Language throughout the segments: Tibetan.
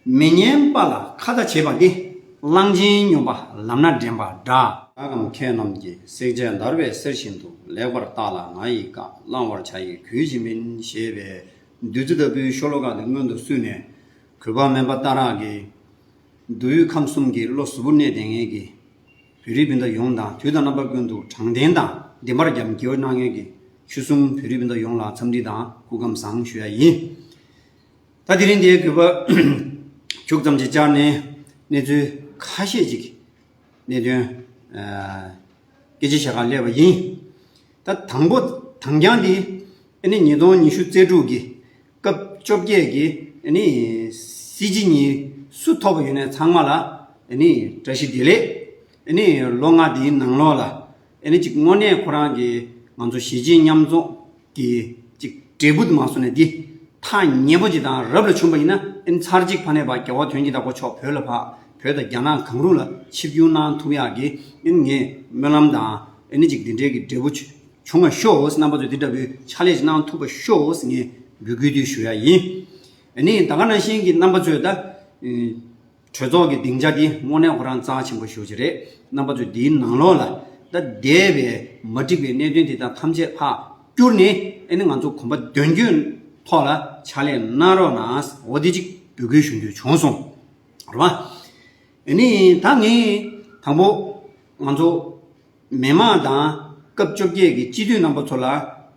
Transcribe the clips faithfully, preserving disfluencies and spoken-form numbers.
མི་ཉན་པ་ལ་ཁ་ཏ་བྱེད་པ་འདི། གླང་ཆེན་སྨྱོན་པ་ལམ་སྣ་འདྲེན་པ་འདྲ། ད་གམ་མཁས་རྣམས་ཀྱིས་བསྲེགས་བཅད་འདར་བའི་གསེར་བཞིན་དུ། ལེགས་པར་བརྟགས་ལ་ང་ཡི་བཀའ། བླང་བར་བྱ་ཡི་གུས་ཀྱིས་མིན། ཞེས་པའི་བདུད་རྩི་ལྟ་བུའི་ཤོ་ལོ་ཀ་འདི་སྔོན་དུ་བསུས་ནས། གུས་པ་མེད་པ་ལྟ་རག་གི། མདོ་དབུས་ཁམས་གསུམ་གྱི་བློ་གཟུ་བོར་གནས་བསྡད་མཁན་གྱི་བོད་རིགས་སྤུན་ཟླ་ཡོངས་དང་། དུས་དང་རྣམ་པ་ཀུན་ཏུ་དྲང་བདེན་དང་བདེན་པར་རྒྱབ་འགལ་གནང་མཁན་གྱི་ཆོལ་གསུམ་བོད་རིགས་སྤུན་ཟླ་ཡོངས་ལ་འཚམས་འདྲི་དང་སྐུ་ཁམས་བཟང་ཞུ་ཡ་ཡིན། ད་དེ་རིང་འདིའི་གུས་པ་ཁྱུག་ཙམ་ཅིག་བཅར་ནས་གནས་ཚུལ་ཁ་ཤས་ཅིག་གནད་དོན་སྐད་ཆ་བཤད་གར་སླེབས་པ་ཡིན། ད་དང་པོ་དང་རྐྱང་འདི་ཨ་ནི་ཉིས་སྟོང་ཉི་ཤུ་རྩ་དྲུག་གི་སྐབས་བཅོ་བརྒྱད་ཀྱི་ཨ་ནི་སྲིད་སྤྱི་གཉིས་སུ་ཐོབ་པ་ཡོད་ནས་ཚང་མ་ལ་ཨ་ནི་བཀྲ་ཤིས་བདེ་ལེགས། ཨ་ནི་ལོ་ལྔ་འདིའི་ནང་ལོགས་ལ་ཨ་ནི་གཅིག་དངོས་གནས་ཁོ་རང་གི་ང་ཚོ་གཞིས་བྱེས་མཉམ་འཛོམས་ཀྱི་གཅིག་འབྲས་བུ་དུ་མ་སོང་ནས་འདི་ཐག་ཉེ་པོ་ཅིག་དང་རབ་ལ་བྱུང་པ་ཡིན་ན་ཨ་ནི་ཚར་གཅིག་ཕ་ནས་ཕར་རྒྱལ་བ་དོན་གྱི་བདག་པོ་མཆོག་བོད་ལ་ཕར་བོད་དང་རྒྱ་ནག་གང་རུང་ལ་ཆིབས་བསྒྱུར་གནང་ཐུབ་ཡག་གི་ཨ་ནི་ངས་སྨོན་ལམ་དང་ཨ་ནི་གཅིག་འདི་འདྲའི་གི་འབྲས་བུ་བྱུང་བ་ཤོག་ཟེར། རྣམ་པ་ཚོས་འདི་འདྲ་བའི་ཕྱག་ལས་ཅིག་གནང་ཐུབ་པ་ཤོག་ཟེར་ངས་འབོད་སྐུལ་འདི་ཞུ་ཡ་ཡིན། ཨ་ནི་ད་ག་ནང་བཞིན་གྱི་རྣམ་པ་ཚོས་ད་གྲོས་ཚོགས་ཀྱི་སྡིངས་ཆ་འདི་དངོས་གནས་ཁོ་རང་རྩ་ཆེན་པོ་ཞེ་པོ་ཅིག་རེད། རྣམ་པ་ཚོས་འདིའི་ནང་ལོགས་ལ་ད་འདས་པའི་མ་འགྲིག་པའི་གནད་དོན་དེ་དག་ཐམས་ཅད་ཕར་བསྐྱུར་ནས་ཨ་ནི་ང་ཚོ་གོམ་པ་མདུན་སྐྱོད་ཐོག་ལ་ཕྱག་ལས་གནང་རོགས་གནང་། འོ་འདི་གཅིག་འབོད་སྐུལ་ཞུ་འདོད་བྱུང་སོང་། རེད་བ། ཨ་ནི་ད་ངས་དང་པོ་ང་ཚོ་མི་མང་དང་སྐབས་བཅོ་བརྒྱད་ཀྱི་སྤྱི་འཐུས་རྣམ་པ་ཚོ་ལ་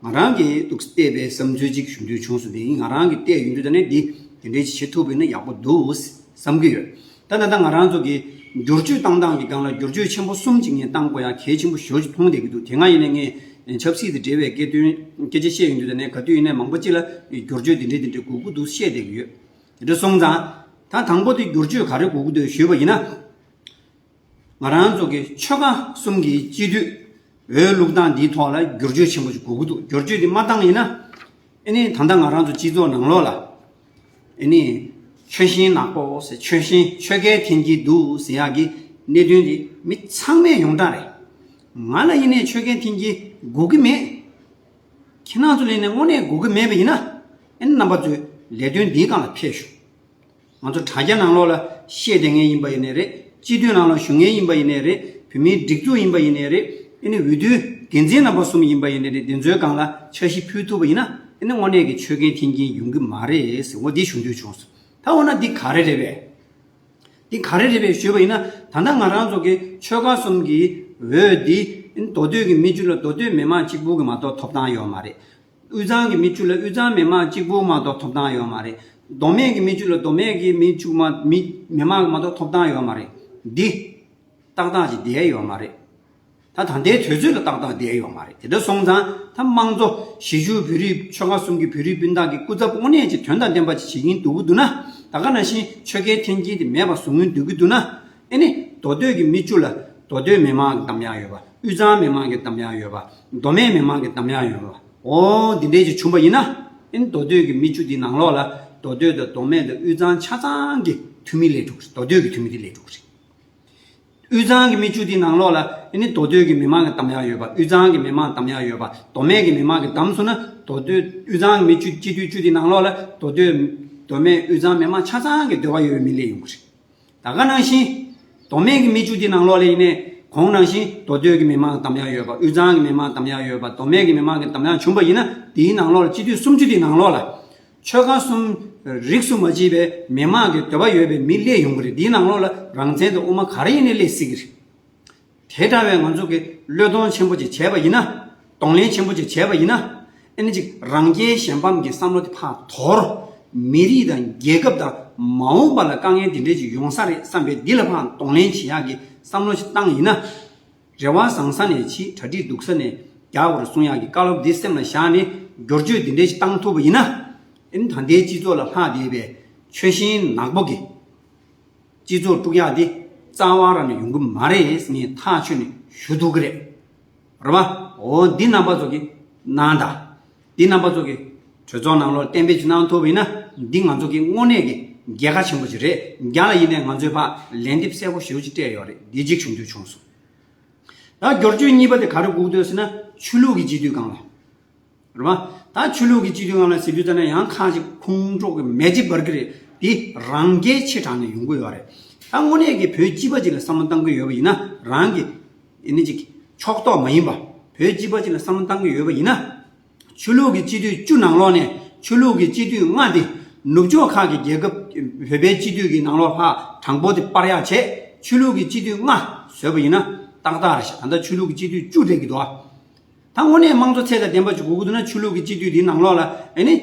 ང་རང་གིས་འདུག་བལྟས་པའི་བསམ་ཚུལ་ཅིག་ཞུ་འདོད་བྱུང་སོང་། དེ་ཡིན་ང་རང་གིས་བལྟས་ཡོང་དུས་ད་ནི་འདི་དེ་འདྲའི་ཞིག་བྱེད་ཐུབ་པ་ཡིན་ན་ཡག་པོ་འདུག་བསམ་གྱི་ཡོད། ད་ད་ལྟ་ང་རང་ཚོ་གི་བསྒྱུར་བཅོས་བཏང་སྟངས་ཀྱི་སྒང་ལ་བསྒྱུར་བཅོས་ཆེན་པོ་གསུམ་ཅིག་ངས་བཏང་དགོས་ཡག་གལ་ཆེན་པོ་ཞེ་པོ་ཅིག་མཐོང་བསྡད་ཀྱི་འདུག་དེ་སྔ་ཡིན་ནའི་ངས་ཆབ་སྲིད་དང་འབྲེལ་བའི་སྐད་དོན་སྐད་ཆ་བཤད་ཡོང་དུས་ད་ནི་ག་དུས་ཡིན་ནའི་མང་པོ་ཅིག་ལ་བསྒྱུར་བཅོས་དེ་འདྲའི་དེ་འདྲའི་དགོས་ཀྱི་འདུག་བཤད་བསྡད་ཀྱི་ཡོད། དེ་འདྲ་སོང་ཙང་ད་དང་པོ་དེ་བསྒྱུར་བཅོས་ག་རེ་དགོས་ཀྱི་འདུག་ཞུས་པ་ཡིན་ན། ང་རང་ཚོ་གི་ཆོལ་ཁ་གསུམ་གྱི་སྤྱི་འཐུས་འོས་བླུག་སྟངས་འདིའི་ཐོག་ལ་བསྒྱུར་བཅོས་ཆེན་པོ་ཞིག་དགོས་ཀྱི་འདུག་བསྒྱུར་བཅོས་འདི་མ་བཏང་ཡིན་ན། ཨ་ནི་ད་ལྟ་ང་རང་ཚོ་སྤྱི་ཚོགས་ནང་ལོགས་ལ་ཨ་ནི་ཆོལ་ཞེན་ནག་པོ་ཟེར། ཆོལ་ཞེན་ཆོལ་ཁའི་འཐེན་གྱི་འདུག་ཟེར་ཡག་གི་གནད་དོན་འདི་མི་ཚང་མས་ཡོངས་གྲགས་རེད། ང་ལ་ཡིན་ནའི་ཆོལ་ཁའི་འཐེན་གྱི་དགོས་ཀྱི་མེད། ཁྱེད་རང་ཚོ་ལ་ཡིན་ནའི་དངོས་གནས་དགོས་ཀྱི་མེད་པ་ཡིན་ན་ཨ་ནི་རྣམ་པ་ཚོས་ལས་དོན་འདིའི་སྒང་ལ་ཕེབས་ཤོག་ང་ཚོ་དྲ་རྒྱ་ནང་ལོགས་ལ་བཤད་བསྡད་མཁན་ཡིན་པ་ཡིན་ནའི་རེད། སྤྱི་འཐུས་ནང་ལ་ཞུགས་མཁན་ཡིན་པ་ཡིན་ནའི་རེད། བོད་མིའི་སྒྲིག་འཛུགས་ཡིན་པ་ཡིན་ནའི་རེད། ཨ་ནི་འོས་བསྡུའི་འགན་འཛིན་རྣམ་པ་གསུམ་ཡིན་པ་ཡིན་ནའི་རེད། དེ་ཚོའི་སྒང་ལ་འཆར་གཞི་ཕུལ་ཐུབ་པ་ཡིན་ན་ཨ་ནི་དངོས་གནས་ཀྱི་ཆོལ་ཁའི་འཐེན་འཁྱེར་ཡོང་གི་མ་རེད་ཟེར། འོ་འདི་ཞུ་འདོད་བྱུང་སོང་། ད་འོ་ན་འདི་ག་རེ་རེད་པས། འདི་ག་རེ་རེད་པས་ཞུས་པ་ཡིན་ན། ད་ལྟ་ང་རང་ཚོ་གི་ཆོལ་ཁ་གསུམ་གྱི་འོས་འདི་མདོ་སྟོད་ཀྱི་མི་བཅུ་ལ་མདོ་སྟོད་མི་མང་གཅིག་པུ་གི་མ་གཏོགས་ཐོབ་ཐང་ཡོད་མ་རེད། དབུས་གཙང་གི་མི་བཅུ་ལ་དབུས་གཙང་མི་མང་གཅིག་པུ་མ་གཏོགས་ཐོབ་ཐང་ཡོད་མ་རེད། མདོ་སྨད་ཀྱི་མི་བཅུ་ལ་མདོ་སྨད་ཀྱི་མི་བཅུ་མ་མི་མི་མང་གི་མ་གཏོགས་ཐོབ་ཐང་ཡོད་མ་རེད། འདི་ཏག་ཏག་ཅིག་བསྡད་ཡོད་མ་རེད། ད་ད་ལྟའི་དུས་ཚོད་ལ་ཏག་ཏག་བསྡད་ཡོད་མ་རེད། དེ་འདྲ་སོང་ཙང་ད་དམངས་གཙོ་གཞིས་བཞུགས་བོད་རིགས་ཆོལ་ཁ་གསུམ་གྱི་བོད་རིགས་སྤུན་ཟླ་གི་སྐུ་ཚབ་དངོས་གནས་ཀྱི་དོན་དང་ལྡན་པ་ཅིག་བྱེད་ཀྱིན་འདུག་གི་འདུག་ན། ད་ག་ནང་བཞིན་ཆོལ་ཁའི་འཐེན་འཁྱེར་དེ་མེད་པ་བཟོ་ཀྱིན་འདུག་གི་འདུག་ན། ཨ་ནི་མདོ་སྟོད་ཀྱི་མི་བཅུ་ལ་མདོ་སྟོད་མི་མང་གི་འདམ་ཡག་ཡོད་པ། དབུས་གཙང་མི་མང་གི་འདམ་ཡག་ཡོད་པ། མདོ་སྨད་མི་མང་གི་འདམ་ཡག་ཡོད་པ། འོ་འདི་འདྲས་ཅིག་བྱུང་པ་ཡིན་ན། ཨ་ནི་མདོ་སྟོད་ཀྱི་མི་བཅུ་འདི་ནང་ལོགས་ལ་མདོ་སྟོད་དང་མདོ་སྨད་དང་དབུས་གཙང་ཆ་ཚང་གི་འཐུས་མི་སླེབས་འགྲོ་གི་རེད། མདོ་སྟོད་ཀྱི་འཐུས་མི་དེ་སླེབས་འགྲོ་གི་རེད། དབུས་གཙང་གི་མི་བཅུ་དེའི་ནང་ལོགས་ལ་ཨ་ནི་མདོ་སྟོད་ཀྱི་མི་མང་གི་འདམ་ཡག་ཡོད་པ། དབུས་གཙང་གི་མི་མང་འདམ་ཡག་ཡོད་པ། མདོ་སྨད་ཀྱི་མི་མང་གི་འདམ་སོང་ན་མདོ་སྟོད་དབུས་གཙང་གི་མི་བཅུ་སྤྱི་འཐུས་བཅུ་དེའི་ནང་ལོགས་ལ་མདོ་སྟོད་མདོ་སྨད་དབུས་གཙང་མི་མང་ཆ་ཚང་གི་འདོད་པ་ཡོད་པའི་མི་སླེབས་ཡོང་གི་རེད། ད་ག་ནང་བཞིན་མདོ་སྨད་ཀྱི་མི་བཅུ་དེའི་ནང་ལོགས་ལ་ཡིན་ནའི་གོང་ནང་བཞིན་མདོ་སྟོད་ཀྱི་མི་མང་འདམ་ཡག་ཡོད་པ། དབུས་གཙང་གི་མི་མང་འདམ་ཡག་ཡོད་པ། མདོ་སྨད་ཀྱི་མི་མང་གི་འདམ་ཡག་བྱུང་པ་ཡིན་ན། དེའི་ནང་ལོགས་ལ་སྤྱི་འཐུས་སུམ་ཅུ་དེའི་ནང་ལོགས་ལ་ཆོལ་ཁ་གསུམ་རིགས་སུ་མ་ཆད་པའི་མི་མང་གི་འདོད་པ་ཡོད་པའི་མི་སླེབས་ཡོང་གི་རེད། དེའི་ནང་ལོགས་ལ་རང་བཙན་དང་དབུ་མ་ག་རེ་ཡིན་ནའི་སླེབས་སྲིད་ཀྱི་རེད། དེ་འདྲ་བའི་ང་ཚོ་གི་བློས་གཏོང་ཆེན་པོ་ཅིག་བྱས་པ་ཡིན་ན། གདོང་ལེན་ཆེན་པོ་ཅིག་བྱས་པ་ཡིན་ན། ཨ་ནི་ཅིག་རང་རྒྱལ་གཞན་ཕམ་གྱི་བསམ་བློ་དེ་ཕར་དོར། མི་རིགས་དང་རྒྱལ་ཁབ་དང་མ་འོངས་པ་ལ་དཀའ་ངལ་འདི་འདྲས་ཅིག་ཡོང་ས་རེད་བསམ་པའི་འདི་ལ་ཕར་གདོང་ལེན་བྱེད་ཡག་གི་བསམ་བློ་ཞིག་བཏང་ཡིན་ན། རེ་བ་བཟང་ས་ནས་བྱེད། གྲ་སྒྲིག་སྡུག་ས་ནས་རྒྱག་དགོས་རེད་གསུང་ཡག་གི་བཀའ་སློབ་འདི་སེམས་ལ་བཞག་ནས་བསྒྱུར་བཅོས་འདི་འདྲས་ཞིག་བཏང་ཐུབ་པ་ཡིན་ན། ཨ་ནི་ད་ལྟའི་སྤྱི་ཚོགས་ལ་ལྷག་བསྡད་པའི་ཆོལ་ཞེན་ནག་པོ་གི་སྤྱི་ཚོགས་དཀྲུག་ཡག་འདི་རྩ་བ་རང་ནས་ཡོང་གི་མ་རེད་ཟེར་ངས་ཐག་ཆོད་ནས་ཞུ་ཐུབ་ཀྱི་རེད། རེད་པ། འོ་འདི་རྣམ་པ་ཚོ་གིས་གནང་དང་། འདི་རྣམ་པ་ཚོ་གིས་གྲོས་ཚོགས་ནང་ལོགས་གཏན་འབེབས་ཅིག་གནང་ཐུབ་པ་ཡིན་ན། འདི་ང་ཚོ་གི་དངོས་གནས་ཀྱི་རྒྱལ་ཁ་ཆེན་པོ་ཞིག་རེད། རྒྱ་ལ་ཡིན་ནའི་ང་ཚོས་ཕར་ལན་འདེབས་གསལ་པོ་ཞེ་པོ་ཅིག་སྤྲད་ཡོད་རེད། འདི་གཅིག་ཞུ་འདོད་བྱུང་སོང་། ད་བསྒྱུར་བཅོས་གཉིས་པ་དེ་ག་རེ་དགོས་འདུག་ཟེར་ན། ཆོས་ལུགས་ཀྱི་སྤྱི་འཐུས་སྒང་ལ། རེད་པ། ད་ཆོས་ལུགས་ཀྱི་སྤྱི་འཐུས་སྒང་ལ་ཟེར་དུས་ཙ་ན་ཡང་ཁ་ཅིག་ཁོང་ཁྲོ་གི་མེ་ལྕེ་འབར་གི་རེད། དེ་རང་རྒྱལ་ཆེ་དྲགས་ནས་ཡོང་གི་ཡོད་རེད། ད་དངོས་གནས་ཀྱི་བོད་སྤྱི་པ་ཅིག་ལ་བསམ་བློ་བཏང་གི་ཡོད་པ་ཡིན་ན། རང་གི་ཨེ་ནི་ཅིག་ཕྱོགས་གཏོགས་མ་ཡིན་པ། བོད་སྤྱི་པ་ཅིག་ལ་བསམ་བློ་བཏང་གི་ཡོད་པ་ཡིན་ན། ཆོས་ལུགས་ཀྱི་སྤྱི་འཐུས་བཅུ་ནང་ལོགས་ནས་ཆོས་ལུགས་ཀྱི་སྤྱི་འཐུས་ལྔ་དེ་ནུབ་ཕྱོགས་ཁག་གི་རྒྱལ་ཁབ། བོད་པའི་སྤྱི་འཐུས་ཀྱི་ནང་ལོགས་ཕར་གྲངས་འབོར་དེ་སྤར་ཡག་བྱས། ཆོས་ལུགས་ཀྱི་སྤྱི་འཐུས་ལྔ་བཟོས་པ་ཡིན་ན་ཏག་ཏག་རེད་ཤག་ད་ལྟ་ཆོས་ལུགས་ཀྱི་སྤྱི་འཐུས་བཅུ་རེད་ཀྱི་འདུག་ཨ། ད་དངོས་གནས་དམངས་གཙོ་ཚད་དང་ལྡན་པ་ཅིག་དགོས་ཀྱི་འདུག་ན། ཆོས་ལུགས་ཀྱི་སྤྱི་འཐུས་འདིའི་ནང་ལོགས་ལ་ཨེ་ནི་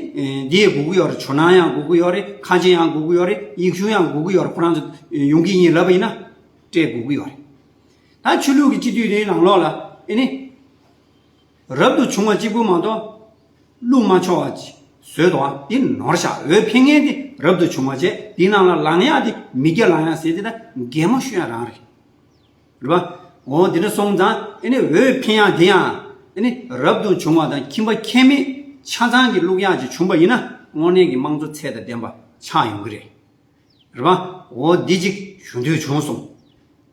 འདི་ཡང་དགོས་ཀྱི་ཡོད་རེད། ཇོ་ནང་ཡང་དགོས་ཀྱི་ཡོད་རེད། ཁ་ཆེ་ཡང་དགོས་ཀྱི་ཡོད་རེད། ཡེ་ཤུ་ཡང་དགོས་ཀྱི་ཡོད་རེད། ཁོ་རང་ཚོ་ཡོང་གི་ཡིན་ལབ་པ་ཡིན་ན་སྤྲད་དགོས་ཀྱི་ཡོད་རེད། ད་ཆོས་ལུགས་ཀྱི་སྤྱི་འཐུས་འདིའི་ནང་ལོགས་ལ་ཨེ་ནི་རབ་ཏུ་བྱུང་བ་གཅིག་པུ་མ་གཏོགས་བླུག་མ་ཆོག་པ་ཅིག་བཟོས་འདུག་ཨ། འདི་ནོར་ཤག་འོས་འཕེན་མཁན་དེ་རབ་ཏུ་བྱུང་བ་བྱས། འདིའི་ནང་ལ་ལངས་ཡག་དེ་མི་སྐྱ་ལངས་ཡག་ཟེར་དེ་ད་གད་མོ་ཤོར་ཡག་རང་རེད། རེད་པ། འོ་དེ་འདྲ་སོང་ཙང་ཨེ་ནི་འོས་འཕེན་ཡག་དེ་ཡང་ཨེ་ནི་རབ་ཏུ་བྱུང་བ་དང་ཁྱིམ་པ་ཁྱིམ་མི་ཆ་ཚང་གི་བླུག་ཡག་ཅིག་བྱུང་པ་ཡིན་ན་དངོས་གནས་ཀྱི་དམངས་གཙོ་ཚད་དང་ལྡན་པ་ཆགས་ཡོང་གི་རེད། རེད་པ། འོ་འདི་གཅིག་ཞུ་འདོད་བྱུང་སོང་།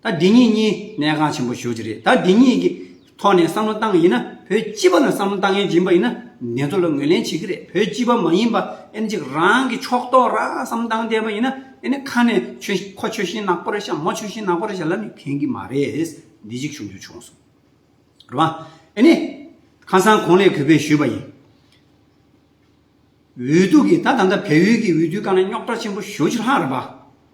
ད་འདི་གཉིས་གཉིས་གནད་འགག་ཆེན་པོ་ཞེ་པོ་ཅིག་རེད། ད་འདི་གཉིས་ཀྱི་ཐོག་ནས་བསམ་བློ་བཏང་ཡིན་ན། བོད་སྤྱི་པ་ལ་བསམ་བློ་བཏང་མཁན་ཡིན་པ་ཡིན་ན་འདི་ཚོ་ལ་ངོས་ལེན་བྱེད་ཀྱི་རེད། བོད་སྤྱི་པ་མ་ཡིན་པ་ཨེ་ནི་ཅིག་རང་གི་ཕྱོགས་གཏོགས་རང་བསམ་བློ་བཏང་བསྡད་པ་ཡིན་ན་ཨེ་ནི་ཁ་ནས་ཆོས་ཁོ་ཆོས་ཤིང་ནག་པོ་རེད་ཤག་མོ་ཆོས་ཤིང་ནག་པོ་རེད་ཤག་ལབ་ནས་ཕན་གྱི་མ་རེད། འདི་གཅིག་ཞུ་འདོད་བྱུང་སོང་། རེད་པ། ཨེ་ནི་ཁ་སང་གོང་ལས་གུས་པས་ཞུས་པ་ཡིན། འོས་བསྡུ་གི་ད་ད་ལྟ་བལ་ཡུལ་གྱི་འོས་བསྡུའི་སྒང་ལ་རྙོག་དྲ་ཆེན་པོ་ཞེ་པོ་ཅིག་ལྷག་རེད་པ།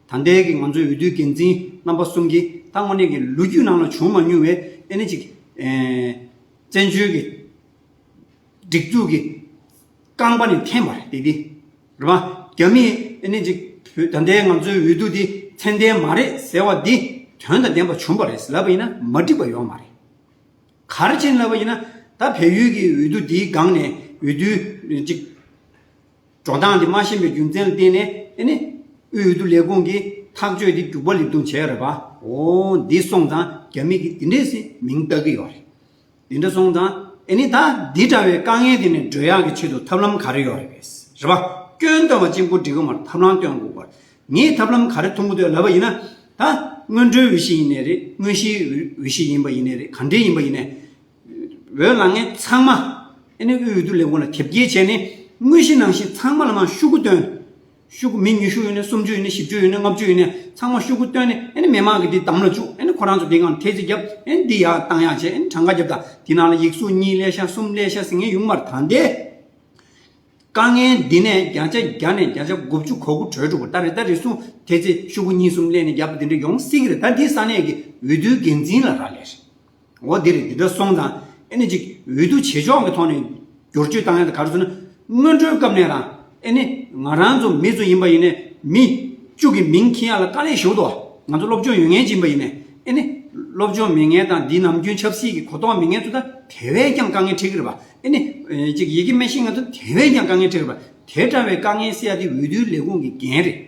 ད་ལྟའི་གི་ང་ཚོའི་འོས་བསྡུའི་འགན་འཛིན་རྣམ་པ་གསུམ་གྱིས་ད་དངོས་གནས་ཀྱི་ལོ་རྒྱུས་ནང་ལ་བྱུང་མ་མྱོང་བའི་ཨེ་ནི་ཅིག་ཨེ། བཙན་བྱོལ་གྱི་སྒྲིག་འཛུགས་ཀྱི་རྐང་པ་ནས་འཐེན་པ་རེད་དེ་དེ། རེད་པ། རྒྱ་མིས་ཨེ་ནི་ཅིག་བོད་ད་ལྟའི་ང་ཚོའི་འོས་བསྡུ་འདི་ཚད་ལྡན་མ་རེད་ཟེར་བ་འདི་དོན་དང་ལྡན་པ་བྱུང་བ་རེད་ལབ་པ་ཡིན་ན་མ་འགྲིག་པ་ཡོད་མ་རེད། ག་རེ་བྱས་ནས་ལབ་པ་ཡིན་ན། ད་བལ་ཡུལ་གྱི་འོས་བསྡུ་འདིའི་སྒང་ནས་འོས་བསྡུའི་ཅིག་འགྲོ་སྟངས་འདི་མ་ཤེས་པའི་རྒྱུ་མཚན་ལ་བརྟེན་ནས་ཨེ་ནི་དབུས་འོས་བསྡུ་ལས་ཁུངས་ཀྱིས་ཐག་གཅོད་འདི་རྒྱུག་པ་ལེབ་རྡུང་བྱས་རེད་པ། འོ་འདི་སོང་ཙང་རྒྱ་མི་གིས་འདི་འདྲས་སེ་མིང་བཏགས་ཀྱི་ཡོད་རེད། འདི་འདྲ་སོང་ཙང་ཨེ་ནི་ད་འདི་འདྲ་བའི་དཀའ་ངལ་འདི་ནས་སྒྲོལ་ཡག་གི་ཆེད་དུ་ཐབས་ལམ་ག་རེ་ཡོད་རེད་པས། རེད་པ། སྐྱོན་སྟོན་པ་གཅིག་པུ་འགྲིག་གི་མ་རེད། ཐབས་ལམ་སྟོན་དགོས་པ་རེད། ངས་ཐབས་ལམ་ག་རེ་མཐོང་གི་འདུག་ལབ་པ་ཡིན་ན། ད་སྔོན་འགྲོའི་འོས་གཞི་ཡིན་ནའི་རེད། དངོས་གཞིའི་འོས་གཞི་ཡིན་པ་ཡིན་ནའི་རེད། ག་འདྲའི་ཡིན་པ་ཡིན་ནའི། འོས་ལངས་མཁན་ཚང་མ་ཨེ་ནི་དབུས་འོས་བསྡུ་ལས་ཁུངས་ལ་དེབ་སྐྱེལ་བྱས་ནས་དངོས་གཞི་ནང་བཞིན་ཚང་མ་ལ་མར་ཤོག་གུ་བཏོན། ཤོག་གུ་མི་ཉི་ཤུ་ཡོད་ནའི་སུམ་ཅུ་ཡོད་ནའི་བཞི་བཅུ་ཡོད་ནའི་ལྔ་བཅུ་ཡོད་ནའི་ཚང་མ་ཤོག་གུ་བཏོན་ནས་ཨེ་ནི་མི་མང་གིས་འདི་འདམ་ལ་བཅུག་ཨེ་ནི་ཁོ་རང་ཚོ་འདི་སྒང་ཐེལ་ཙེ་བརྒྱབ། ཨེ་ནི་འདི་ཡར་བཏང་ཡག་བྱས། ཨེ་ནི་གྲངས་ཀ་བརྒྱབ། ད་འདི་ནང་ལ་ཡིག་གཟུགས་གཉིས་སླེབས་ཤག་གསུམ་སླེབས་ཤག་ཟེར་མཁན་ཡོང་མ་རེད། ད་ལྟའི་དཀའ་ངལ་འདི་ནས་བརྒྱ་ཆ་བརྒྱ་ནས་བརྒྱ་ཆ་དགུ་བཅུ་གོ་དགུ་གྲོལ་འགྲོ་གི་རེད། ད་རེས་ད་རེས་སུ་དེ་ཚེ་ཤོག་གུ་གཉིས་གསུམ་ལེན་ནས་རྒྱབ་དེ་འདྲ་ཡོང་སྲིད་ཀྱི་རེད། ད་འདི་ས་གནས་ཀྱི་འོས་བསྡུའི་འགན་འཛིན་ལ་རག་ལས་རེད། འོ་འདི་རེད། འདི་འདྲ་སོང་ཙང་ཨེ་ནི་ཅིག་འོས་བསྡུ་བྱེད་ཕྱོགས་ཀྱི་ཐོག་ནས་བསྒྱུར་བཅོས་བཏང་ཡག་དེ་ག་རེ་ཟེར་ན། སྔོན་འགྲོའི་སྐབས་ནས་རང་ཨེ་ནི་ང་རང་ཚོ་མི་ཚོ་ཡིན་པ་ཡིན་ནའི་མི་བཅུ་གི་མིང་འཁྱེར་ཡག་ལ་དཀའ་ལས་ཞེ་པོ་འདུག་ང་ཚོ་སློབ་སྦྱོང་ཡོད་མཁན་ཅིག་ཡིན་པ་ཡིན་ནའི་ཨེ་ནི་སློབ་སྦྱོང་མེད་མཁན་དང་འདི་ནམ་རྒྱུན་ཆབ་སྲིད་ཀྱི་གོ་རྟོགས་མེད་མཁན་ཚོ་ད་དེ་བས་ཀྱང་དཀའ་ངལ་འཕྲད་ཀྱི་རེད་པ། ཨེ་ནི་ཅིག་ཡི་གེ་མི་ཤེས་མཁན་ཚོ་དེ་བས་ཀྱང་དཀའ་ངལ་འཕྲད་ཀྱི་རེད་པ། དེ་འདྲ་བའི་དཀའ་ངལ་སེལ་ཡག་དེ་འོས་བསྡུའི་ལས་ཁུངས་ཀྱི་འགན་རེད།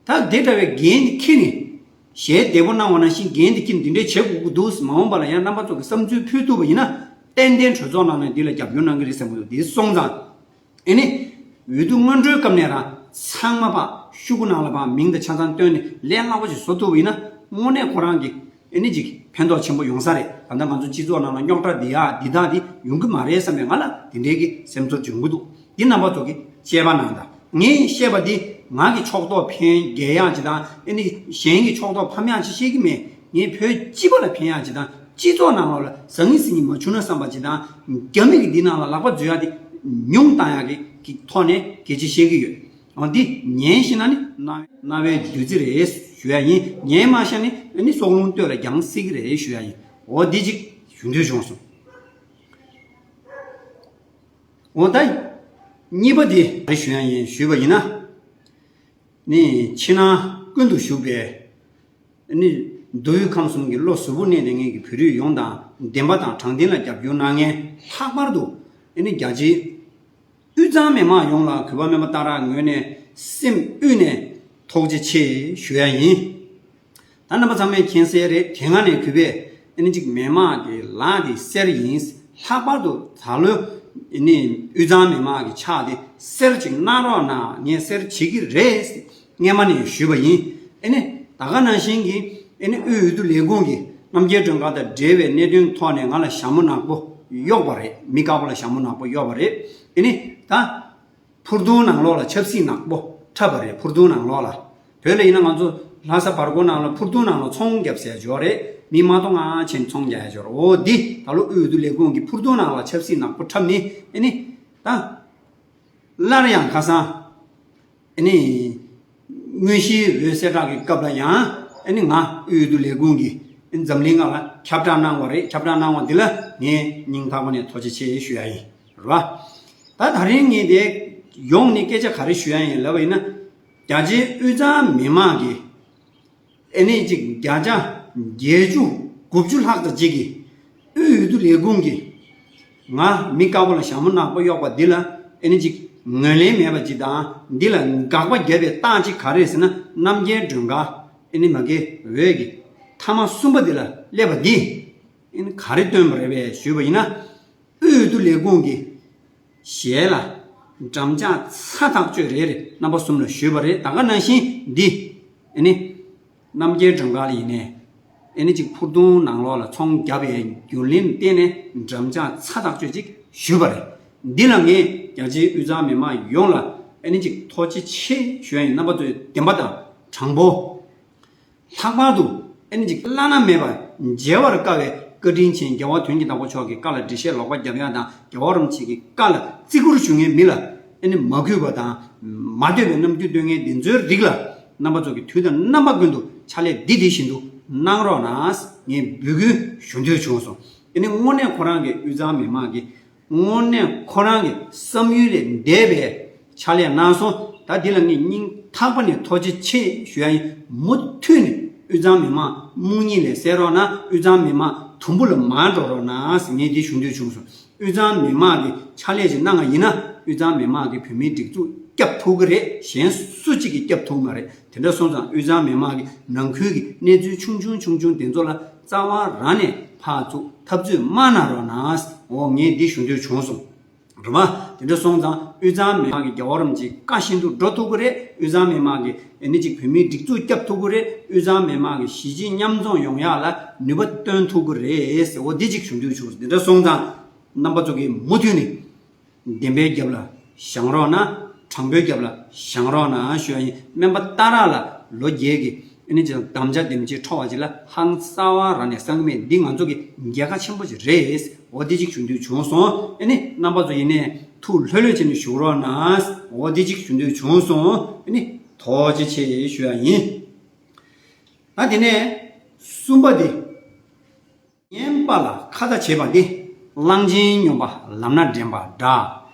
ད་དེ་འདྲ་བའི་འགན་འཁྱེར་ནས་ཞལ་བདེ་པོ་གནང་བ་ནང་བཞིན་འགན་འདི་འཁྱེར་ནས་འདི་འདྲའི་བྱེད་དགོས་ཀྱི་འདུག་མ་འོངས་པ་ལ་ཡང་རྣམ་པ་ཚོ་གི་བསམ་ཚུལ་ཕུལ་ཐུབ་པ་ཡིན་ན་ཏན་ཏན་གྲོས་ཚོགས་ནང་ནས་འདི་ལ་རྒྱབ་སྐྱོར་གནང་གི་རེད་བསམ་གྱི་འདུག་འདི་སོང་ཙང་ཨེ་ནི་འོས་བསྡུ་སྔོན་འགྲོའི་སྐབས་ནས་རང་ཚང་མ་ཕར་ཤོག་གུ་ནང་ལ་ཕར་མིང་དང་ཆ་ཚང་བཏོན་ནས་ལས་སླ་པོ་ཞིག་བཟོ་ཐུབ་པ་ཡིན་ན་དངོས་གནས་ཁོ་རང་གི་ཨེ་ནི་ཅིག་ཕན་ཐོགས་ཆེན་པོ་ཡོང་ས་རེད། ད་ལྟ་ང་ཚོ་སྤྱི་ཚོགས་ནང་ལ་རྙོག་དྲ་འདི་ཡག་འདི་དག་འདི་ཡོང་གི་མ་རེད་བསམ་པའི་ང་ལ་དེ་འདྲའི་གི་སེམས་ཚོར་བྱུང་གི་འདུག་འདི་རྣམ་པ་ཚོ་གི་དཔྱད་པ་གནང་དང་། ངས་བཤད་པ་འདི་ང་གི་ཕྱོགས་གཏོགས་ཕན་རྒྱལ་ཡག་ཅིག་དང་ཨེ་ནི་གཞན་གྱི་ཕྱོགས་གཏོགས་ཕམ་ཡག་ཅིག་བཤད་ཀྱི་མེད། ངས་བོད་སྤྱི་པ་ལ་ཕན་ཡག་ཅིག་དང་སྤྱི་ཚོགས་ནང་ལོགས་ལ་ཟང་ངེ་ཟིང་ངེ་མ་བྱུང་ན་བསམ་པ་ཅིག་དང་རྒྱ་མི་གི་འདི་ནང་ལ་ལག་པ་འཛུལ་ཡག་འདི་ཉུང་བཏང་ཡག་གི་གི་ཐོག་ནས་སྐད་ཆ་བཤད་ཀྱི་ཡོད། འོ་འདི་ཉན་ཤེས་ན་ནི་རྣ་རྣ་བའི་བདུད་རྩི་རེད་ཞུ་ཡག་ཡིན། ཉན་མ་ཤེས་ནི་ཨེ་ནི་སྲོག་རླུང་སྟོད་ལ་རྒྱང་སྲིད་ཀྱི་རེད་ཞུ་ཡག་ཡིན། འོ་འདི་ཅིག་ཞུ་འདོད་བྱུང་སོང་། འོ་ད་གཉིས་པ་དེ་རེ་ཞུ་ཡག་ཡིན་ཞུས་པ་ཡིན་ན། ནི་ཕྱི་ནང་ཀུན་ཏུ་བཞུགས་པའི་ནི་མདོ་དབུས་ཁམས་གསུམ་གྱི་བློ་གཟུ་བོར་གནས་བསྡད་མཁན་གྱི་བོད་རིགས་ཡོངས་དང་བདེན་པ་དང་དྲང་བདེན་ལ་རྒྱབ་སྐྱོར་གནང་མཁན། ལྷག་པར་དུ་ནི་རྒྱ་ཆེའི་དབུས་གཙང་མི་མང་ཡོངས་ལ་གུས་པ་སྨན་པ་སྟག་རག་ངོས་ནས་སེམས་དབུས་ནས་ཐུགས་རྗེ་ཆེ་ཞུ་ཡག་ཡིན། ད་རྣམ་པ་ཚང་མས་མཁྱེན་གསལ་རེད། དེ་སྔ་ནས་གུས་པས་ཨ་ནི་གཅིག་མི་མང་གི་ལག་དེ་གསེར་ཡིན། ལྷག་པར་དུ་ད་ལོའི་ཨ་ནི་དབུས་གཙང་མི་མང་གི་ཕྱག་དེ་གསེར་ཅིག་གནང་རོགས་གནང་། ངས་གསེར་བྱེད་ཀྱི་རེད་སྔས་མ་ནས་ཞུས་པ་ཡིན། ཨ་ནི་ད་ག་ནང་བཞིན་གྱི་ཨ་ནི་དབུས་འོས་བསྡུ་ལས་ཁུངས་ཀྱི་རྣམ་རྒྱལ་སྒྲོན་དཀར་དང་འབྲེལ་བའི་གནད་དོན་ཐོག་ནས་ང་ལ་ཞྭ་མོ་ནག་པོ་གཡོགས་པ་རེད། མི་དཀར་པོ་ལ་ཞྭ་མོ་ནག་པོ་གཡོགས་པ་རེད། ཨ་ནི་ད། ཕུར་དུང་ནང་ལོགས་ལ་ཆབ་སྲིད་ནག་པོ། འཁྲབ་པ་རེད། འཕུར་ཐུང་ནང་ལོགས་ལ། བོད་ལ་ཡིན་ན་ང་ཚོ་ལྷ་ས་བར་སྐོར་ནང་ལ་འཕུར་ཐུང་ནང་ལ་ཚོང་རྒྱབ་ཟེར་ཡ་ཅིག་ཡོད་རེད། མི་མ་གཏོགས་ང་ཆེན་ཚོང་རྒྱག་ཡ་ཅིག་ཡོད་རེད། འོ་འདི་ད་ལོ་དབུས་འོས་བསྡུ་ལས་ཁུངས་ཀྱི་འཕུར་ཐུང་ནང་ལ་ཆབ་སྲིད་ནག་པོ་འཁྲབ་ནི་ཨེ་ནི་ད། སླར་ཡང་ཁ་སང་ཨེ་ནི་དངོས་གཞིའི་འོས་གསལ་བསྒྲགས་ཀྱི་སྐབས་ལ་ཡང་ཨེ་ནི་ང་དབུས་འོས་བསྡུ་ལས་ཁུངས་ཀྱིས་ཨེ་ནི་འཛམ་གླིང་སྒང་ལ་ཁྱབ་བསྒྲགས་གནང་བ་རེད། ཁྱབ་བསྒྲགས་གནང་བ་འདི་ལ་ངས་སྙིང་ཐག་པ་ནས་ཐུགས་རྗེ་ཆེ་ཞུ་ཡ་ཡིན། རེད་བ། ད་ད་རིང་ངས་དེ་ཡོང་ནས་སྐད་ཆ་ག་རེ་ཞུ་ཡ་ཡིན་ལབ་པ་ཡིན་ན། རྒྱ་ཆེའི་དབུས་གཙང་མི་མང་གིས་ཨེ་ནི་ཅིག་བརྒྱ་ཆ་བརྒྱད་ཅུ་དགུ་བཅུ་ལྷག་ཙམ་ཅིག་གིས་དབུས་འོས་བསྡུ་ལས་ཁུངས་ཀྱིས་ང་མི་དཀར་པོ་ལ་ཞྭ་མོ་ནག་པོ་གཡོགས་པ་འདི་ལ་ཨེ་ནི་ཅིག་ངོས་ལེན་མེད་པ་ཅིག་དང་། འདི་ལ་དགག་པ་བརྒྱབ་པའི་རྟགས་ཅིག་ག་རེ་རེད་ཟེར་ན། རྣམ་རྒྱལ་སྒྲོལ་དཀར་ཨེ་ནི་མ་གི་འོས་ཀྱི་མཐའ་མ་གསུམ་པ་འདི་ལ་སླེབས་པ་འདི་ཨེ་ནི་ག་རེ་སྟོན་པ་རེད་པས་ཞུས་པ་ཡིན་ན། དབུས་འོས་བསྡུ་ལས་ཁུངས་ཀྱི་ཞལ་ལ་འགྲམ་ལྕག་ཚ་ཐག་ཆོད་རེ་རེ་རྣམ་པ་གསུམ་ལ་ཞུས་པ་རེད། ད་ག་ནང་བཞིན་འདི་ཨེ་ནི་རྣམ་རྒྱལ་སྒྲོལ་དཀར་ལ་ཡིན་ནའི་ཨེ་ནི་ཅིག་འཕུར་ཐུང་ནང་ལོགས་ལ་ཚོང་བརྒྱབ་པའི་རྒྱུན་ལས་བརྟེན་ནས་འགྲམ་ལྕག་ཚ་ཐག་ཆོད་ཅིག་ཞུས་པ་རེད། འདི་ལ་ངས་རྒྱ་ཆེའི་དབུས་གཙང་མི་མང་ཡོངས་ལ་ཨེ་ནི་ཅིག་ཐུགས་རྗེ་ཆེ་ཞུ་ཡ་ཡིན། རྣམ་པ་ཚོས་བདེན་པ་དང་དྲང་པོ། ལྷག་པར་དུ་ཨེ་ནི་ཅིག་བླ་ན་མེད་པ་མཇལ་བར་དཀའ་བའི་བཀའ་དྲིན་ཅན་རྒྱལ་བ་དོན་གྱི་བདག་པོ་མཆོག་གི་བཀའ་ལ་འགྲེལ་བཤད་ལོག་པ་རྒྱབ་ཡ་དང་། རྒྱལ་བ་རིན་པོ་ཆེ་གི་བཀའ་ལ་བརྩི་བཀུར་ཞུ་མཁན་མི་ལ་ཨེ་ནི་མ་གུས་པ་དང་མ་འདོད་པའི་རྣམ་འགྱུར་སྟོན་མཁན་འདི་ཚོའི་རིགས་ལ་རྣམ་པ་ཚོ་གིས་དུས་དང་རྣམ་པ་ཀུན་ཏུ་ཕྱག་ལས་འདི་དེ་བཞིན་དུ་གནང་རོགས་གནང་ངས་འབོད་སྐུལ་ཞུ་འདོད་བྱུང་སོང་། ཨེ་ནི་དངོས་གནས་ཁོ་རང་གི་དབུས་གཙང་མི་མང་གི་དངོས་གནས་ཁོ་རང་གི་བསམ་ཡུལ་ལས་འདས་པའི་ཕྱག་ལས་གནང་སོང་། ད་འདི་ལ་ངས་སྙིང་ཐག་པ་ནས་ཐུགས་རྗེ་ཆེ་ཞུ་ཡ་ཡིན། མུ་མཐུད་ནས་དབུས་གཙང་མི་མང་རྨོངས་གཉིད་ལས་སད་རོགས་གནང་། དབུས་གཙང་མི་མང་དུམ་བུ་ལ་མ་འགྲོ་རོགས་གནང་ཟེར་ངས་འདི་ཞུ་འདོད་བྱུང་སོང་། དབུས་གཙང་མི་མང་གིས་ཕྱག་ལས་ཅིག་གནང་བ་ཡིན་ན། དབུས་གཙང་མི་མང་གིས་བོད་མིའི་སྒྲིག་འཛུགས་སྐྱོབ་ཐུབ་ཀྱི་རེད། གཞན་སུ་གཅིག་གིས་སྐྱོབ་ཐུབ་མ་རེད། དེ་འདྲ་སོང་ཙང་དབུས་གཙང་མི་མང་གིས་ནང་ཁུལ་གྱི་གནས་ཚུལ་ཆུང་ཆུང་ཆུང་ཆུང་དེ་ཚོ་ལ་རྩ་བ་རང་ནས་ཕར་ཚུར་འཐབ་རྩོད་མ་གནང་རོགས་གནང་། འོ་ངས་འདི་ཞུ་འདོད་བྱུང་སོང་། རེད་མ། དེ་འདྲ་སོང་ཙང་དབུས་གཙང་མི་མང་གི་རྒྱལ་བ་རིན་པོ་ཆེའི་བཀའ་བཞིན་དུ་འགྲོ་ཐུབ་ཀྱི་རེད། དབུས་གཙང་མི་མང་གི་ཨེ་ནི་ཅིག་བོད་མིའི་སྒྲིག་འཛུགས་སྐྱོབ་ཐུབ་ཀྱི་རེད། དབུས་གཙང་མི་མང་གི་གཞིས་བྱེས་མཉམ་འཛོམས་ཡོང་ཡག་ལ་ནུས་པ་བཏོན་ཐུབ་ཀྱི་རེད་ཟེར། འོ་འདི་གཅིག་ཞུ་འདོད་བྱུང་། དེ་འདྲ་སོང་ཙང་རྣམ་པ་ཚོ་གིས་མུ་མཐུད་ནས་བདེན་པའི་རྒྱབ་ལ་བཞེངས་རོགས་གནང་། དྲང་པོའི་རྒྱབ་ལ་བཞེངས་རོགས་གནང་ཞུ་ཡ་ཡིན། སྨན་པ་ཏཱ་ར་ལ་ལོ་བརྒྱད་ཀྱི་ཨེ་ནི་ཅིག་དམ་བཅའ་དེམ་ཅིག་འཕྲོ་བ་ཅིག་ལ་ཧང་སང་བ་རང་ནས་སང་གི་མེད། འདི་ང་ཚོ་གི་རྒྱལ་ཁ་ཆེན་པོ་ཅིག་རེད། འོ་འདི་གཅིག་ཞུ་འདོད་བྱུང་སོང་། ཨེ་ནི་རྣམ་པ་ཚོ་ཡིན་ནའི་ཐུགས་ལྷོད་ལྷོད་བྱས་ནས་བཞུགས་རོགས་གནང་། འོ་འདི་གཅིག་ཞུ་འདོད་བྱུང་སོང་། ཨེ་ནི་ཐུགས་རྗེ་ཆེ་ཞུ་ཡ་ཡིན། ད་དེ་ནས་གསུམ་པ་དེ། མི་སྙན་པ་ལ་ཁ་ཏ་བྱེད་པ་འདི། གླང་ཆེན་སྨྱོན་པ་ལམ་སྣ་འདྲེན་པ་འདྲ།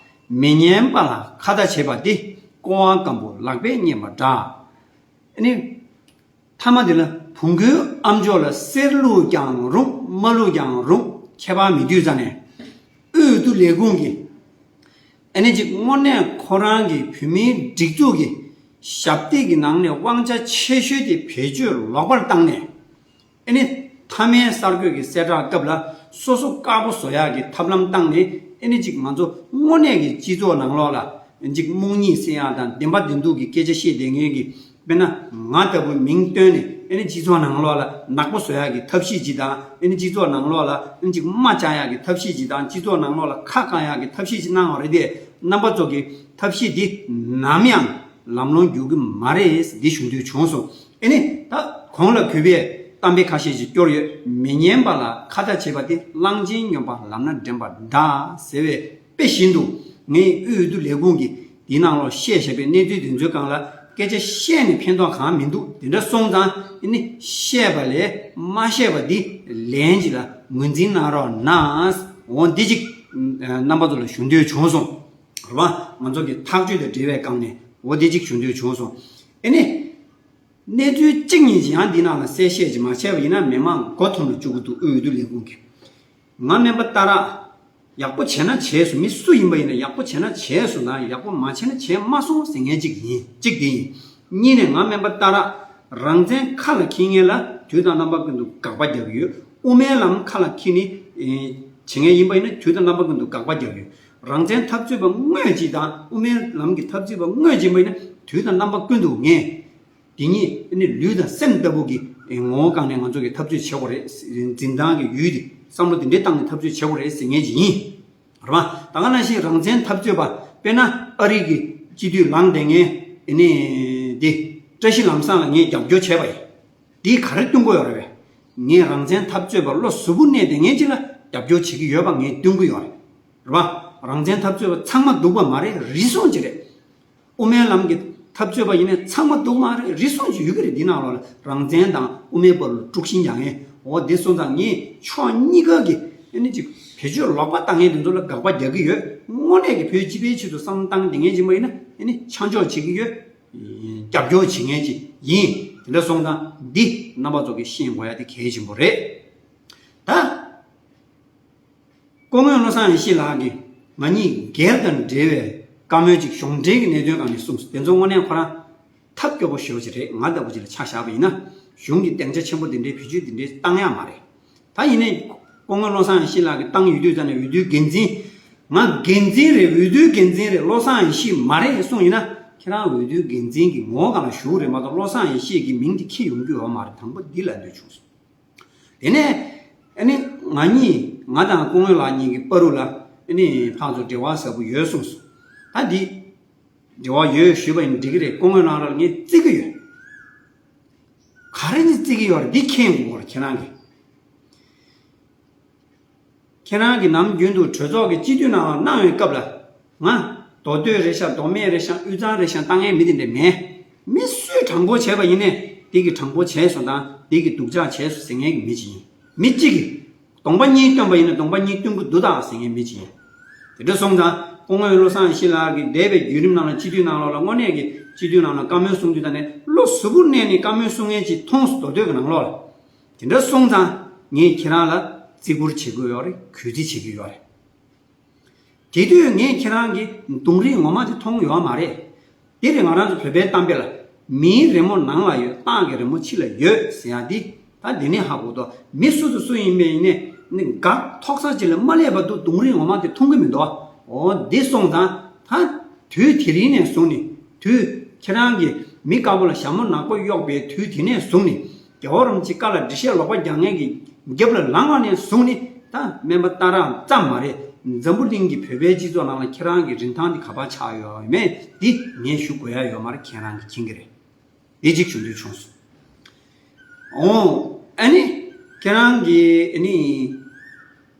མི་སྙན་པ་ལ་ཁ་ཏ་བྱེད་པ་འདི། ཀོ་བ་སྐམ་པོ་ལག་པས་མཉེན་པ་འདྲ། ཨ་ནི། མཐའ་མ་འདི་ལ་བོང་གུའི་ཨམ་ཅོག་ལ་གསེར་བླུགས་ཀྱང་རུང་མ་བླུགས་ཀྱང་རུང་ཁྱད་པར་མེད་དུས་ཙ་ནས། དབུས་འོས་བསྡུ་ལས་ཁུངས་ཀྱིས་ཨ་ནི་ཅིག་དངོས་གནས་ཁོ་རང་གི་བོད་མིའི་སྒྲིག་འཛུགས་ཀྱི་ཞབས་སྟེགས་ཀྱི་ནང་ནས་དབང་ཆ་ཆེ་ཤོས་དེ་བེད་སྤྱོད་ལོག་པར་བཏང་ནས། ཨེ་ནི་མཐའ་མའི་གསར་འགོད་ཀྱི་གསལ་བསྒྲགས་སྐབས་ལ་སོ་སོ་དཀར་པོ་བཟོ་ཡག་གི་ཐབས་ལམ་བཏང་ནས། ཨེ་ནི་ཅིག་ང་ཚོ་དངོས་གནས་ཀྱི་སྤྱི་ཚོགས་ནང་ལོགས་ལ་ཅིག་རྨོངས་གཉིད་སད་ཡག་དང་བདེན་པ་བདེན་སྡུག་གི་སྐད་ཆ་བཤད་བསྡད་མཁན་གྱི། དཔེར་ན་ང་ལྟ་བུའི་མིང་བཏོན་ནས་ཨེ་ནི་སྤྱི་ཚོགས་ནང་ལོགས་ལ་ནག་པོ་བཟོ་ཡག་གི་ཐབས་ཤེས་ཅིག་དང་། ཨེ་ནི་སྤྱི་ཚོགས་ནང་ལོགས་ལ་ཨེ་ནི་ཅིག་རྨ་བཅག་ཡག་གི་ཐབས་ཤེས་ཅིག་དང་། སྤྱི་ཚོགས་ནང་ལོགས་ལ་ཁ་བཀང་ཡག་གི་ཐབས་ཤེས་ཅིག་གནང་བ་རེད་དེ། རྣམ་པ་ཚོ་གི་ཐབས་ཤེས་འདི་ནམ་ཡང་ལམ་ལྷོང་འགྱུར་གི་མ་རེད། འདི་ཞུ་འདོད་བྱུང་སོང་། ཨེ་ནི་ད་གོང་ལ་གུས་པས་གཏམ་དཔེ་ཁ་ཤས་ཤིག་སྐྱོར་ཡོད། མི་སྙན་པ་ལ་ཁ་ཏ་བྱེད་པ་དེ། གླང་ཆེན་སྨྱོན་པ་ལམ་སྣ་འདྲེན་པ་འདྲ་ཟེར་བའི་དཔེ་བཞིན་དུ། ངས་དབུས་འོས་བསྡུ་ལས་ཁུངས་ཀྱིས་འདིའི་ནང་ལོགས་བཤད་བཞག་པའི་གནས་ཚུལ་དེ་ཚོའི་སྒང་ལ་སྐད་ཆ་བཤད་ནས་ཕན་ཐོགས་གང་མི་འདུག་དེ་འདྲ་སོང་ཙང་ཨེ་ནི་བཤད་པ་ལས་མ་བཤད་པ་འདི་ལན་ཅིག་ལ་ངོས་འཛིན་གནང་རོགས་གནང་། འོ་འདི་ཅིག་རྣམ་པ་ཚོ་ལ་ཞུ་འདོད་བྱུང་སོང་། རེད་བ། ང་ཚོ་གི་ཐག་གཅོད་དང་འབྲེལ་བའི་སྒང་ནས་འོ་འདི་ཅིག་ཞུ་འདོད་བྱུང་སོང་། ཨེ་ནི། གནས་ཚུལ་གཅིག་གཉིས་ཅིག་ཡང་འདི་ནང་ལ་གསལ་བཤད་ཅིག་མ་བྱས་པ་ཡིན་ན་མི་མང་མགོ་འཐོམ་ལ་བཅུག་གི་འདུག་དབུས་འོས་བསྡུ་ལས་ཁུངས་ཀྱིས། ང་སྨན་པ་ཏཱ་ར། ཡག་པོ་བྱས་ན་བྱས་སོང་། མི་སུ་ཡིན་པ་ཡིན་ན་ཡག་པོ་བྱས་ན་བྱས་སོང་དང་། ཡག་པོ་མ་བྱས་ན་བྱས་མ་སོང་ཟེར་མཁན་གཅིག་ཡིན། གཅིག་དེ་ཡིན། གཉིས་ནས་ང་སྨན་པ་ཏཱ་ར། རང་བཙན་ཁ་ལ་འཁྱེར་མཁན་ལ་དུས་དང་རྣམ་པ་ཀུན་ཏུ་དགག་པ་རྒྱག་གི་ཡོད། དབུ་མའི་ལམ་ཁ་ལ་འཁྱེར་ནས་བྱེད་མཁན་ཡིན་པ་ཡིན་ན་དུས་དང་རྣམ་པ་ཀུན་ཏུ་དགག་པ་རྒྱག་གི་ཡོད། རང་བཙན་འཐབ་རྩོད་པ་དངོས་གཅིག་དང་དབུ་མའི་ལམ་གྱི་འཐབ་རྩོད་པ་དངོས་གཅིག་ཡིན་པ་ཡིན་ན་དུས་དང་རྣམ་པ་ཀུན་ཏུ་ངས། དེ་ཉིད་ཨ་ནི་ལུས་དང་སེམས་ལྟ་བུ་གི་ངོ་བོ་སྒང་ནས་ང་ཚོ་གི་འཐབ་རྩོད་བྱེད་དགོས་རེད། འཛིན་སྟངས་ཀྱི་ཡུལ་དེ་བསམ་བློ་དེ་འདྲའི་བཏང་ནས་འཐབ་རྩོད་བྱེད་དགོས་རེད་ཟེར་མཁན་ཅིག་ཡིན། རེད་པ། ད་ག་ནང་བཞིན་རང་བཙན་འཐབ་རྩོད་པ། དཔེར་ན་ཨ་རི་གི་སྤྱི་འཐུས་ལངས་བསྡད་མཁན། ཨེ་ནི་འདི་བཀྲ་ཤིས་ལམ་བཟང་ལ་ངས་རྒྱབ་སྐྱོར་བྱས་པ་ཡིན། འདིས་ག་རེ་སྟོན་གྱི་ཡོད་རེད་པས། ངས་རང་བཙན་འཐབ་རྩོད་པ་བློ་གཟུ་བོར་གནས་བསྡད་མཁན་ཅིག་ལ་རྒྱབ་སྐྱོར་བྱེད་ཀྱི་ཡོད་པ་ངས་སྟོན་གྱི་ཡོད་རེད། རེད་པ། རང་བཙན་འཐབ་རྩོད་པ་ཚང་མ་སྡུག་པ་མ་རེད། རེ་ཟུང་ཅིག་རེད། དབུ་མའི་ལམ་གྱི་འཐབ་རྩོད་པ་ཡིན་ནའི་ཚང་མ་སྡུག་མ་རེད། རེ་ཟུང་ཅིག་ཡོད་ཀྱི་རེད། འདི་ནང་ལོགས་ལ་རང་བཙན་དང་དབུ་མའི་བར་ལ་དཀྲུག་ཤིང་རྒྱག་མཁན། འོ་འདི་སོང་ཙང་ངས་ཕྱོགས་གཉིས་ཀ་གི་ཨེ་ནི་ཅིག་བེད་སྤྱོད་ལོག་པ་བཏང་མཁན་དེ་ཚོ་ལ་དགག་པ་རྒྱག་གི་ཡོད། དངོས་གནས་ཀྱི་བོད་སྤྱི་པའི་ཆེད་དུ་བསམ་བློ་བཏང་བསྡད་མཁན་ཅིག་མ་ཡིན་ན་ཨེ་ནི་ཆ་འཇོག་བྱེད་ཀྱི་ཡོད། རྒྱབ་སྐྱོར་བྱེད་མཁན་ཅིག་ཡིན། དེ་འདྲ་སོང་ཙང་འདི་རྣམ་པ་ཚོ་གིས་ཤེས་དགོས་ཡ་དེ་གལ་ཆེན་པོ་རེད། ད། སྐུ་ངོ་བློ་བཟང་ཡེ་ཤེས་ལགས་ཀྱིས་ང་གཉིས་སྒེར་དང་འབྲེལ་བའི་བཀའ་མོལ་ཅིག་གཞུང་འབྲེལ་གྱི་གནད་དོན་སྒང་ནས་གསུངས་སོང་། དེ་ཚོ་དངོས་གནས་ཁོ་རང་ཐབས་སྐྱོ་པོ་ཞེ་པོ་ཅིག་རེད། ང་ལྟ་བུ་ཅིག་ལ་ཆ་བཞག་པ་ཡིན་ན། གཞུང་གི་སྡིངས་ཆ་ཆེན་པོ་འདི་འདྲའི་བེད་སྤྱོད་འདི་འདྲའི་བཏང་ཡག་མ་རེད། ད་ཡིན་ནའི་སྐུ་ངོ་བློ་བཟང་ཡེ་ཤེས་ལགས་ཀྱིས་བཏང་ཡོད་དུས་ཙམ་ནས་འོས་བསྡུའི་འགན་འཛིན། ང་འགན་འཛིན་རེད། འོས་བསྡུའི་འགན་འཛིན་རེད། བློ་བཟང་ཡེ་ཤེས་མ་རེད་གསུངས་ཡིན་ན། ཁྱེད་རང་འོས་བསྡུའི་འགན་འཛིན་གྱི་ངོ་བོ་སྒང་ལ་ཞུགས་རེད་མ་གཏོགས་བློ་བཟང་ཡེ་ཤེས་ཀྱི་མིང་དེ་འཁྱེར་ཡོང་རྒྱུ་ཡོད་མ་རེད། དང་པོ་འདི་ལབ་འདོད་བྱུང་སོང་། དེ་ནས་ཨ་ནི་ང་གཉིས། ང་དང་སྐུ་ངོ་ལགས་གཉིས་ཀྱི་བར་དུ་ལ་ཨ་ནི་ཕར་ཚུར་འབྲེལ་བ་ཟབ་པོ་ཡོད་གསུངས་སོང་། ད་འདི་འབྲེལ་བ་ཡོད་ཞུས་པ་ཡིན་འགྲིག་གི་རེད། སྐུ་ངོ་ལགས་ར་ལ་ངས་བརྩི་གི་ཡོད། ག་རེ་ནས་བརྩི་གི་ཡོད་རེད། འདི་མཁྱེན་དགོས་རེད་ཁྱེད་རང་གིས། ཁྱེད་རང་གིས་ནམ་རྒྱུན་དུ་གྲོས་ཚོགས་ཀྱི་སྤྱི་འཐུས་ནང་ལ་གནང་བའི་སྐབས་ལ། ང་མདོ་སྟོད་རེད་ཤག་མདོ་སྨད་རེད་ཤག་དབུས་གཙང་རེད་ཤག་བཏང་མཁན་མི་དེ་འདྲ་མེད། མི་སུས་དྲང་པོ་བྱས་པ་ཡིན་ནའི་འདི་གིས་དྲང་པོ་བྱས་སོང་དང་འདི་གིས་སྡུག་ཅག་བྱས་སོང་ཟེར་མཁན་གྱི་མི་ཅིག་ཡིན། མི་གཅིག་གིས་གདོང་པ་གཉིས་སྟོན་པ་ཡིན་ན་གདོང་པ་གཉིས་སྟོན་གྱི་འདུག་ད་ཟེར་མཁན་མི་ཅིག་ཡིན། དེ་འདྲ་སོང་ཙང་སྐུ་ངོ་བློ་བཟང་ཡེ་ཤེས་ལགས་ཀྱིས་འདས་པའི་བརྒྱུད་རིམ་ནང་ལ་སྤྱི་འཐུས་ནང་ལོགས་ལ་དངོས་གནས་ཀྱི་སྤྱི་འཐུས་ནང་ལ་བཀའ་མོལ་གསུང་དུས་ད་ནས་བློ་གཟུ་བོར་གནས་ནས་བཀའ་མོལ་གསུང་མཁན་ཅིག་མཐོང་སོང་། མདོ་སྟོད་ཀྱི་ནང་ལོགས་ལ། དེ་འདྲ་སོང་ཙང་ངས་ཁྱེད་རང་ལ་བརྩི་བཀུར་བྱེད་དགོས་ཡོད་རེད། གུས་བརྩི་བྱེད་ཀྱི་ཡོད་རེད། དེ་དུས་ངས་ཁྱེད་རང་གི་གདོང་རིས་ངོ་མ་དེ་མཐོང་ཡོད་མ་རེད། དེ་རེད། ང་རང་ཚོ་བོད་པའི་གཏམ་དཔེ་ལ། མིའི་རི་མོ་ནང་ལ་ཡོད། སྟག་གི་རི་མོ་ཕྱི་ལ་ཡོད་ཟེར་ཡ་འདི། ད་འདི་ནས་ཧ་གོ་དོ། མི་སུ་དང་སུ་ཡིན་པའི་ཡིན་ནས་ནི་འགག་ཐོག་ས་ཅིག་ལ་མ་སླེབས་བར་དུ་གདོང་རིས་ངོ་མ་དེ་མཐོང་གི་མི་འདུག་འོ་འདི་སོང་ཙང་ད། དུས་དེ་རིང་ནས་བཟུང་ནས། དུས་ཁྱེད་རང་གིས་མི་དཀར་པོ་ལ་ཞྭ་མོ་ནག་པོ་གཡོགས་པའི་དུས་དེ་ནས་བཟུང་ནས། རྒྱལ་བ་རིན་པོ་ཆེའི་བཀའ་ལ་འགྲེལ་བཤད་ལོག་པ་རྒྱག་མཁན་གྱི་རྒྱབ་ལ་ལངས་པ་ནས་བཟུང་ནས། ད་སྨན་པ་སྟག་ར་ཙམ་མ་རེད། འཛམ་བུ་གླིང་གི་བོད་པའི་སྤྱི་ཚོགས་ནང་ལ་ཁྱེད་རང་གི་རིན་ཐང་དེ་ག་པར་ཆགས་ཡོད་མེད་འདི་ངས་ཞུ་དགོས་ཡ་ཡོད་མ་རེད། ཁྱེད་རང་གིས་མཁྱེན་གྱི་རེད། འདི་གཅིག་ཞུ་འདོད་བྱུང་སོང་། འོ། ཨ་ནི། ཁྱེད་རང་གིས་ཨ་ནི།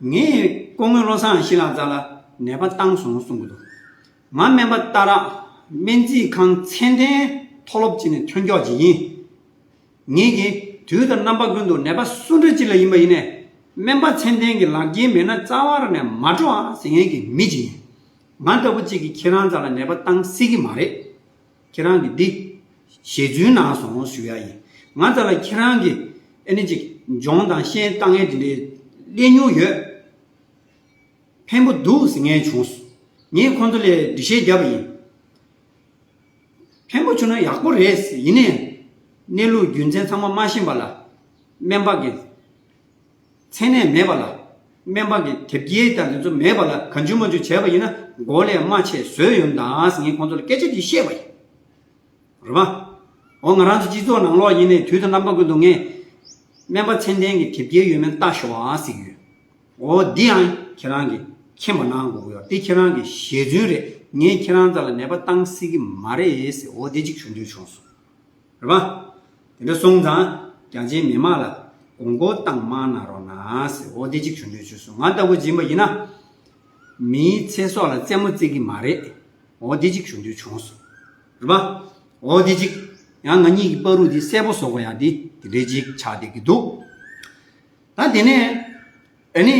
ངས་སྐུ་ངོ་བློ་བཟང་ཡེ་ཤེས་ལགས་རྩ་ལ་ནད་པ་བཏང་སོང་གསུང་གི་འདུག་ང་སྨན་པ་སྟག་ར། སྨན་རྩིས་ཁང་ཚད་ལྡན་མཐོ་སློབ་ཅིག་ནས་ཐོན་མགྱོགས་ཅིག་ཡིན། ངེད་ཀྱིས་དུས་དང་རྣམ་པ་ཀུན་ཏུ་ནད་པ་སུ་འདྲ་ཅིག་ལ་ཡིན་པ་ཡིན་ནས། སྨན་པ་ཚད་ལྡན་གྱི་ལག་འཁྱེར་མེད་ན་རྩ་བ་རང་ནས་མ་འགྲོ་ཨ་ཟེར་མཁན་གྱི་མི་ཅིག་ཡིན། ང་ལྟ་བུ་ཅིག་གིས་ཁྱེད་རང་རྩ་ལ་ནད་པ་བཏང་སྲིད་ཀྱི་མ་རེད། ཁྱེད་རང་གིས་འདི་ཞལ་རྫུན་གནང་སོང་ཞུ་ཡ་ཡིན། ང་རྩ་ལ་ཁྱེད་རང་གིས་ཨ་ནི་ཅིག་སྦྱོང་དང་ཤེས་ལྟ་མཁན་དེ་འདྲའི་ལས་མྱོང་ཡོད། ཕན་པོ་འདུག་ཟེར་མཁན་བྱུང་སོང་། ངས་ཁོང་ཚོ་ལ་འགྲེལ་བཤད་བརྒྱབ་པ་ཡིན། ཕན་པོ་བྱུང་ན་ཡག་པོ་རེད་ཟེར། ཡིན་ནའི། གནས་ལུགས་རྒྱུ་མཚན་ཚང་མ་མ་ཤེས་པ་ལ། སྨན་པ་གི་མཚན་གནས་མེད་པ་ལ། སྨན་པ་གི་དེབ་སྐྱེལ་དང་དེ་ཚོ་མེད་པ་ལ་གང་བྱུང་མང་བྱུང་བྱས་པ་ཡིན་ན་མགོ་ལས་རྨ་ཆད་བཟོས་ཡོང་ད་ཟེར་ངས་ཁོང་ཚོ་ལ་སྐད་ཆ་དེ་བཤད་པ་ཡིན། རེད་པ། འོ་ང་རང་ཚོ་སྤྱི་ཚོགས་ནང་ལོགས་ཡིན་ནའི་དུས་དང་རྣམ་པ་ཀུན་ཏུ་ངས་སྨན་པ་ཚད་ལྡན་གྱི་དེབ་སྐྱེལ་ཡོད་མེད་ལྟ་ཤོག་ཨ་ཟེར་གྱི་ཡོད། འོ་འདི་ཡང་ཁྱེད་རང་གིས་མཁྱེན་པ་གནང་དགོས་ཀྱི་ཡོད། འདི་ཁྱེད་རང་གི་ཞལ་རྫུན་རེད། ངས་ཁྱེད་རང་རྩ་ལ་ནད་པ་བཏང་སྲིད་ཀྱི་མ་རེད་ཟེར། འོ་འདི་གཅིག་ཞུ་འདོད་བྱུང་སོང་། རེད་པ། དེ་འདྲ་སོང་ཙང་རྒྱ་ཆེའི་མི་མང་ལ་དགོངས་སྐོར་བཏང་མ་གནང་རོགས་གནང་ཟེར། འོ་འདི་གཅིག་ཞུ་འདོད་བྱུང་སོང་། ང་ལྟ་བུ་ཡིན་པ་ཡིན་ན། མིའི་ཚེ་སྲོག་ལ་རྩེད་མོ་རྩེ་གི་མ་རེད། འོ་འདི་གཅིག་ཞུ་འདོད་བྱུང་སོང་། རེད་པ། འོ་འདི་གཅིག་ཡང་ང་གཉིས་ཀྱི་བར་དུ་འདི་གསལ་པོ་བཟོ་དགོས་ཡ་འདི་དེ་འདྲའི་གཅིག་ཆགས་བསྡད་ཀྱི་འདུག་ད་དེ་ནས་ཨ་ནི།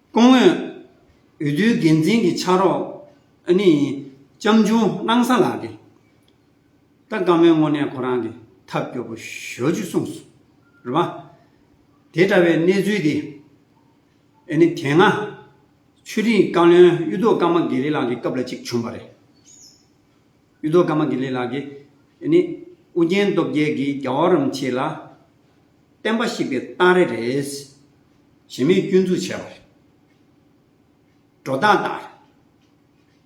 སྐུ་ངོ་འོས་བསྡུའི་འགན་འཛིན་གྱི་ཕྱག་རོགས་ཨ་ནི་ལྕམ་ཆུང་སྣང་ས་ལགས་ཀྱིས་ད་བཀའ་མོལ་དངོས་གནས་ཁོ་རང་གིས་ཐབས་སྐྱོ་པོ་ཞེ་པོ་ཅིག་གསུངས་སོང་། རེད་པ། དེ་འདྲ་བའི་གནས་ཚུལ་དེ་ཨ་ནི་དེ་སྔ་ཆོས་རིག་བཀའ་བློན་གཡུ་ཐོག་ཀརྨ་དགེ་ལེགས་ལགས་ཀྱི་སྐབས་ལ་ཅིག་བྱུང་བ་རེད། གཡུ་ཐོག་ཀརྨ་དགེ་ལེགས་ལགས་ཀྱིས་ཨ་ནི་ཨོ་རྒྱན་སྟོབས་རྒྱལ་གྱིས་རྒྱལ་བ་རིན་པོ་ཆེ་ལ་བསྟན་པ་བཤིག་པའི་སྟ་རེ་རེད། ཞེ་མེར་སྐྱོན་འཛུགས་བྱས་པ་རེད། སྒྲོ་བཏགས་བཏགས་རེད།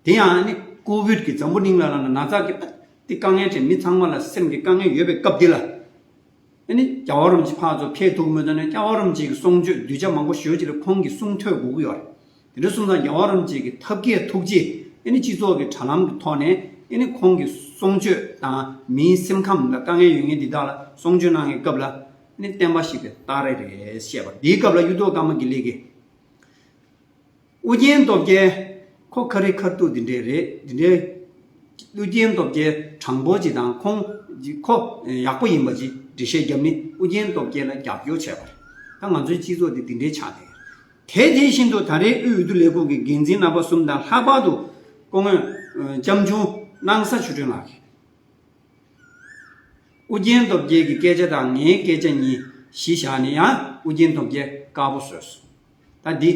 དེ་ཡང་ཨ་ནི་ཀོ་བིད་ཀྱི་འཛམ་བུ་གླིང་ལ་ལ་ན་ན་ཚ་གི་ཨ་ཏི་དཀའ་ངལ་འཕྲད། མི་ཚང་མ་ལ་སེམས་ཀྱི་དཀའ་ངལ་ཡོད་པའི་སྐབས་འདི་ལ། ཨ་ནི་རྒྱལ་བ་རིན་པོ་ཆེ་ཕར་ཚུར་ཕེབས་ཐུབ་མེད་དོ་ནས་རྒྱལ་བ་རིན་པོ་ཆེ་གི་གསུང་ཆོས་གདུལ་བྱ་མང་པོ་ཞེ་པོ་ཅིག་ལ་ཁོང་གི་གསུང་ཐོས་དགོས་ཀྱི་ཡོད་རེད། དེ་འདྲ་སོང་ཙང་རྒྱལ་བ་རིན་པོ་ཆེ་གི་ཐབས་མཁས་ཐུགས་རྗེ་ ཨ་ནི་སྤྱི་ཚོགས་ཀྱི་དྲ་ལམ་གྱི་ཐོག་ནས་ཨ་ནི་ཁོང་གི་གསུང་ཆོས་དང་མིའི་སེམས་ཁམས་ལ་དཀའ་ངལ་ཡོད་མཁན་འདི་དག་ལ་གསུང་ཆོས་གནང་བའི་སྐབས་ལ་ཨ་ནི་བསྟན་པ་བཤིག་པའི་རྟགས་རེ་རེ་བཤད་པ། འདིའི་སྐབས་ལ་གཡུ་ཐོག་ཀརྨ་དགེ་ལེགས་ཀྱིས། ཨུ་རྒྱན་སྟོབས་རྒྱལ་ཁོ་ཁ་རི་ཁ་ཐུག་འདི་འདྲས་རེད། འདི་འདྲས་ཨུ་རྒྱན་སྟོབས་རྒྱལ་དྲང་པོ་ཅིག་དང་ཁོང་ཁོ་ཡག་པོ་ཡིན་པ་ཅིག་འགྲེལ་བཤད་བརྒྱབ་ནས་ཨུ་རྒྱན་སྟོབས་རྒྱལ་ལ་རྒྱབ་སྐྱོར་བྱས་པ་རེད། ད་ང་ཚོའི་སྤྱི་ཚོགས་འདི་འདི་འདྲས་ཆགས་བསྡད་ཡོད་རེད། དེ་དེ་བཞིན་དུ་ད་རེས་དབུས་འོས་བསྡུ་ལས་ཁུངས་ཀྱི་འགན་འཛིན་རྣམ་པ་གསུམ་དང་ལྷག་པར་དུ་སྐུ་ངོ་ལྕམ་ཆུང་སྣང་ས་ཆོས་སྒྲོན་ལགས་ཀྱིས། ཨུ་རྒྱན་སྟོབས་རྒྱལ་གྱི་སྐད་ཆ་དང་ངའི་སྐད་ཆ་གཉིས་གཞི་བཞག་ནས་ཡང་ཨུ་རྒྱན་སྟོབས་རྒྱལ་དཀར་པོ་བཟོས་སོང་། ད་འདི་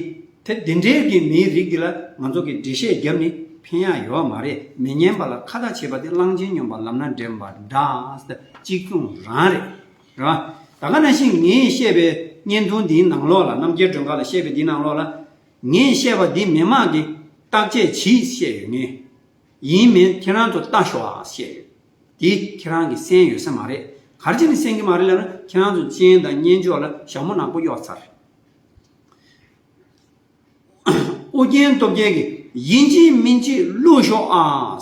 དེ་འདི་འདྲའི་གི་མིའི་རིགས་འདི་ལ་ང་ཚོ་གི་འགྲེལ་བཤད་བརྒྱབ་ནས་ཕན་ཡག་ཡོད་མ་རེད། མི་སྙན་པ་ལ་ཁ་བརྡ་བྱེད་པ་དེ་གླང་ཆེན་སྨྱོན་པ་ལམ་སྣ་འདྲེན་པ་འདྲ། གཅིག་མཚུངས་རང་རེད། རེད་བ། ད་ག་ནང་བཞིན་ངས་བཤད་པའི་བརྙན་ཐུང་འདིའི་ནང་ལོགས་ལ་རྣམ་རྒྱལ་སྒྲོལ་དཀར་ལ་བཤད་པའི་འདིའི་ནང་ལོགས་ལ་ངས་བཤད་པ་འདི་མི་མང་གིས་བརྟག་དཔྱད་གྱིས་བཤད་ཡོད་ངེས། ཡིན་མིན་ཁྱེད་རང་ཚོ་ལྟ་ཤོག་ཨ་བཤད་ཡོད། དེ་ཁྱེད་རང་གིས་གསན་ཡོད་ས་མ་རེད། ག་རེ་བྱས་ནས་གསན་གྱི་མ་རེད་ལབ་ན་ཁྱེད་རང་ཚོ་སྤྱན་དང་སྙན་ཅོག་ལ་ཞྭ་མོ་ནག་པོ་གཡོགས་ཚར། ཨོ་རྒྱན་སྟོབས་རྒྱལ་གྱིས་ཡིན་གཅིག་མིན་གཅིག་བླུགས་ཤོག་ཨ།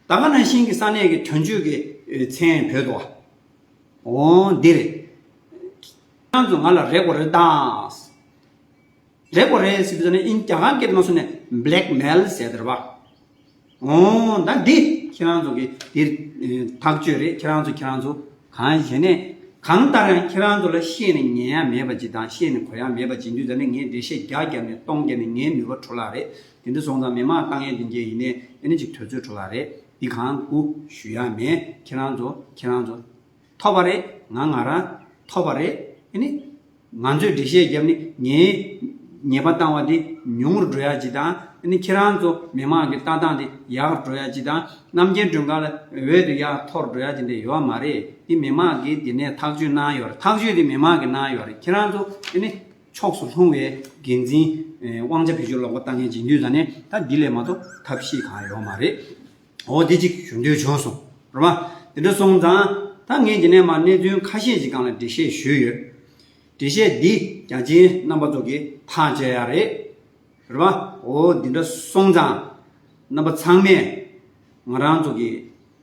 ད་ག་ནང་བཞིན་གྱི་ས་གནས་ཀྱི་དོན་གཅོད་ཀྱི་མཚན་བོད་དུ་བ། འོ་འདི་རེད། ཁྱེད་རང་ཚོ་ང་ལ་རེ་དགོས་རེད་ད། རེད་པ་རེད་ཟེར་དུས་ནས་ཨིན་རྒྱ་གར་སྐད་དུ་མ་སོང་ནས་blackmail ཟེར་དེ་རེད་པ། འོ་ད་འདི་ཁྱེད་རང་ཚོ་གི་འདིར་ཐག་གཅོད་རེད། ཁྱེད་རང་ཚོ་ཁྱེད་རང་ཚོ་གང་བྱས་ནས་གང་ལྟར་ཡང་ཁྱེད་རང་ཚོ་ལ་ཤེས་ནས་ཉན་ཡ་མེད་པ་ཅིག་དང་ཤེས་ནས་གོ་ཡ་མེད་པ་ཅིག་འདུག་ད་ནས་ངས་འགྲེལ་བཤད་བརྒྱ་བརྒྱབ་ནས་སྟོང་བརྒྱབ་ནས་ངའི་ནུས་པ་འཕྲོ་བརླག་རེད། དེ་འདྲ་སོང་ཙང་མི་མང་ལྟ་མཁན་དེ་འདྲས་ཡིན་ནས་ཨེ་ནི་ཅིག་དུས་ཚོད་འཕྲོ་བརླག་རེད། འདི་གང་སྐུ་ཞུ་ཡ་མེད། ཁྱེད་རང་ཚོ་ཁྱེད་རང་ཚོ། ཐོབ་པ་རེད། ང་ང་རང་ཐོབ་པ་རེད། ཨ་ནི་ང་ཚོས་འགྲེལ་བཤད་བརྒྱབ་ནི་ངའི་ཉེས་པ་བཏང་བ་འདི་ཉུང་རུ་འགྲོ་ཡ་ཅིག་དང་། ཨ་ནི་ཁྱེད་རང་ཚོ་མི་མང་གི་ལྟ་སྟངས་འདི་ཡག་རུ་འགྲོ་ཡ་ཅིག་དང་། རྣམ་རྒྱལ་སྒྲོལ་དཀར་ལ་འོས་དུ་ཡར་མཐོ་རུ་འགྲོ་ཡ་ཅིག་འདི་ཡོད་མ་རེད། འདི་མི་མང་གིས་འདི་ནས་ཐག་གཅོད་གནང་ཡོད་རེད། ཐག་གཅོད་འདི་མི་མང་གིས་གནང་ཡོད་རེད། ཁྱེད་རང་ཚོ་ཨ་ནི་ཕྱོགས་སུ་ལྷུང་བའི་འགན་འཛིན་དབང་ཆ་བེད་སྤྱོད་ལོག་པ་བཏང་མཁན་ཅིག་འདུག་ད་ནི་ད་འདི་ལས་མ་གཏོགས་ཐབས་ཤེས་གང་ཡོད་མ་རེད། འོ་དེ་གཅིག་ཞུ་འདོད་བྱུང་སོང་། རེད་པ། དེ་འདྲ་སོང་ཙང་ད་ངས་འདི་ནས་མར་གནད་དོན་ཁ་ཤས་ཤིག་སྒང་ལ་འགྲེལ་བཤད་ཞུས་ཡོད། འགྲེལ་བཤད་འདི་རྒྱ་ཆེའི་རྣམ་པ་ཚོ་གིས་ཐག་བཅད་ཡ་རེད། རེད་པ། འོ་འདི་འདྲ་སོང་ཙང་རྣམ་པ་ཚང་མས་ང་རང་ཚོ་གི་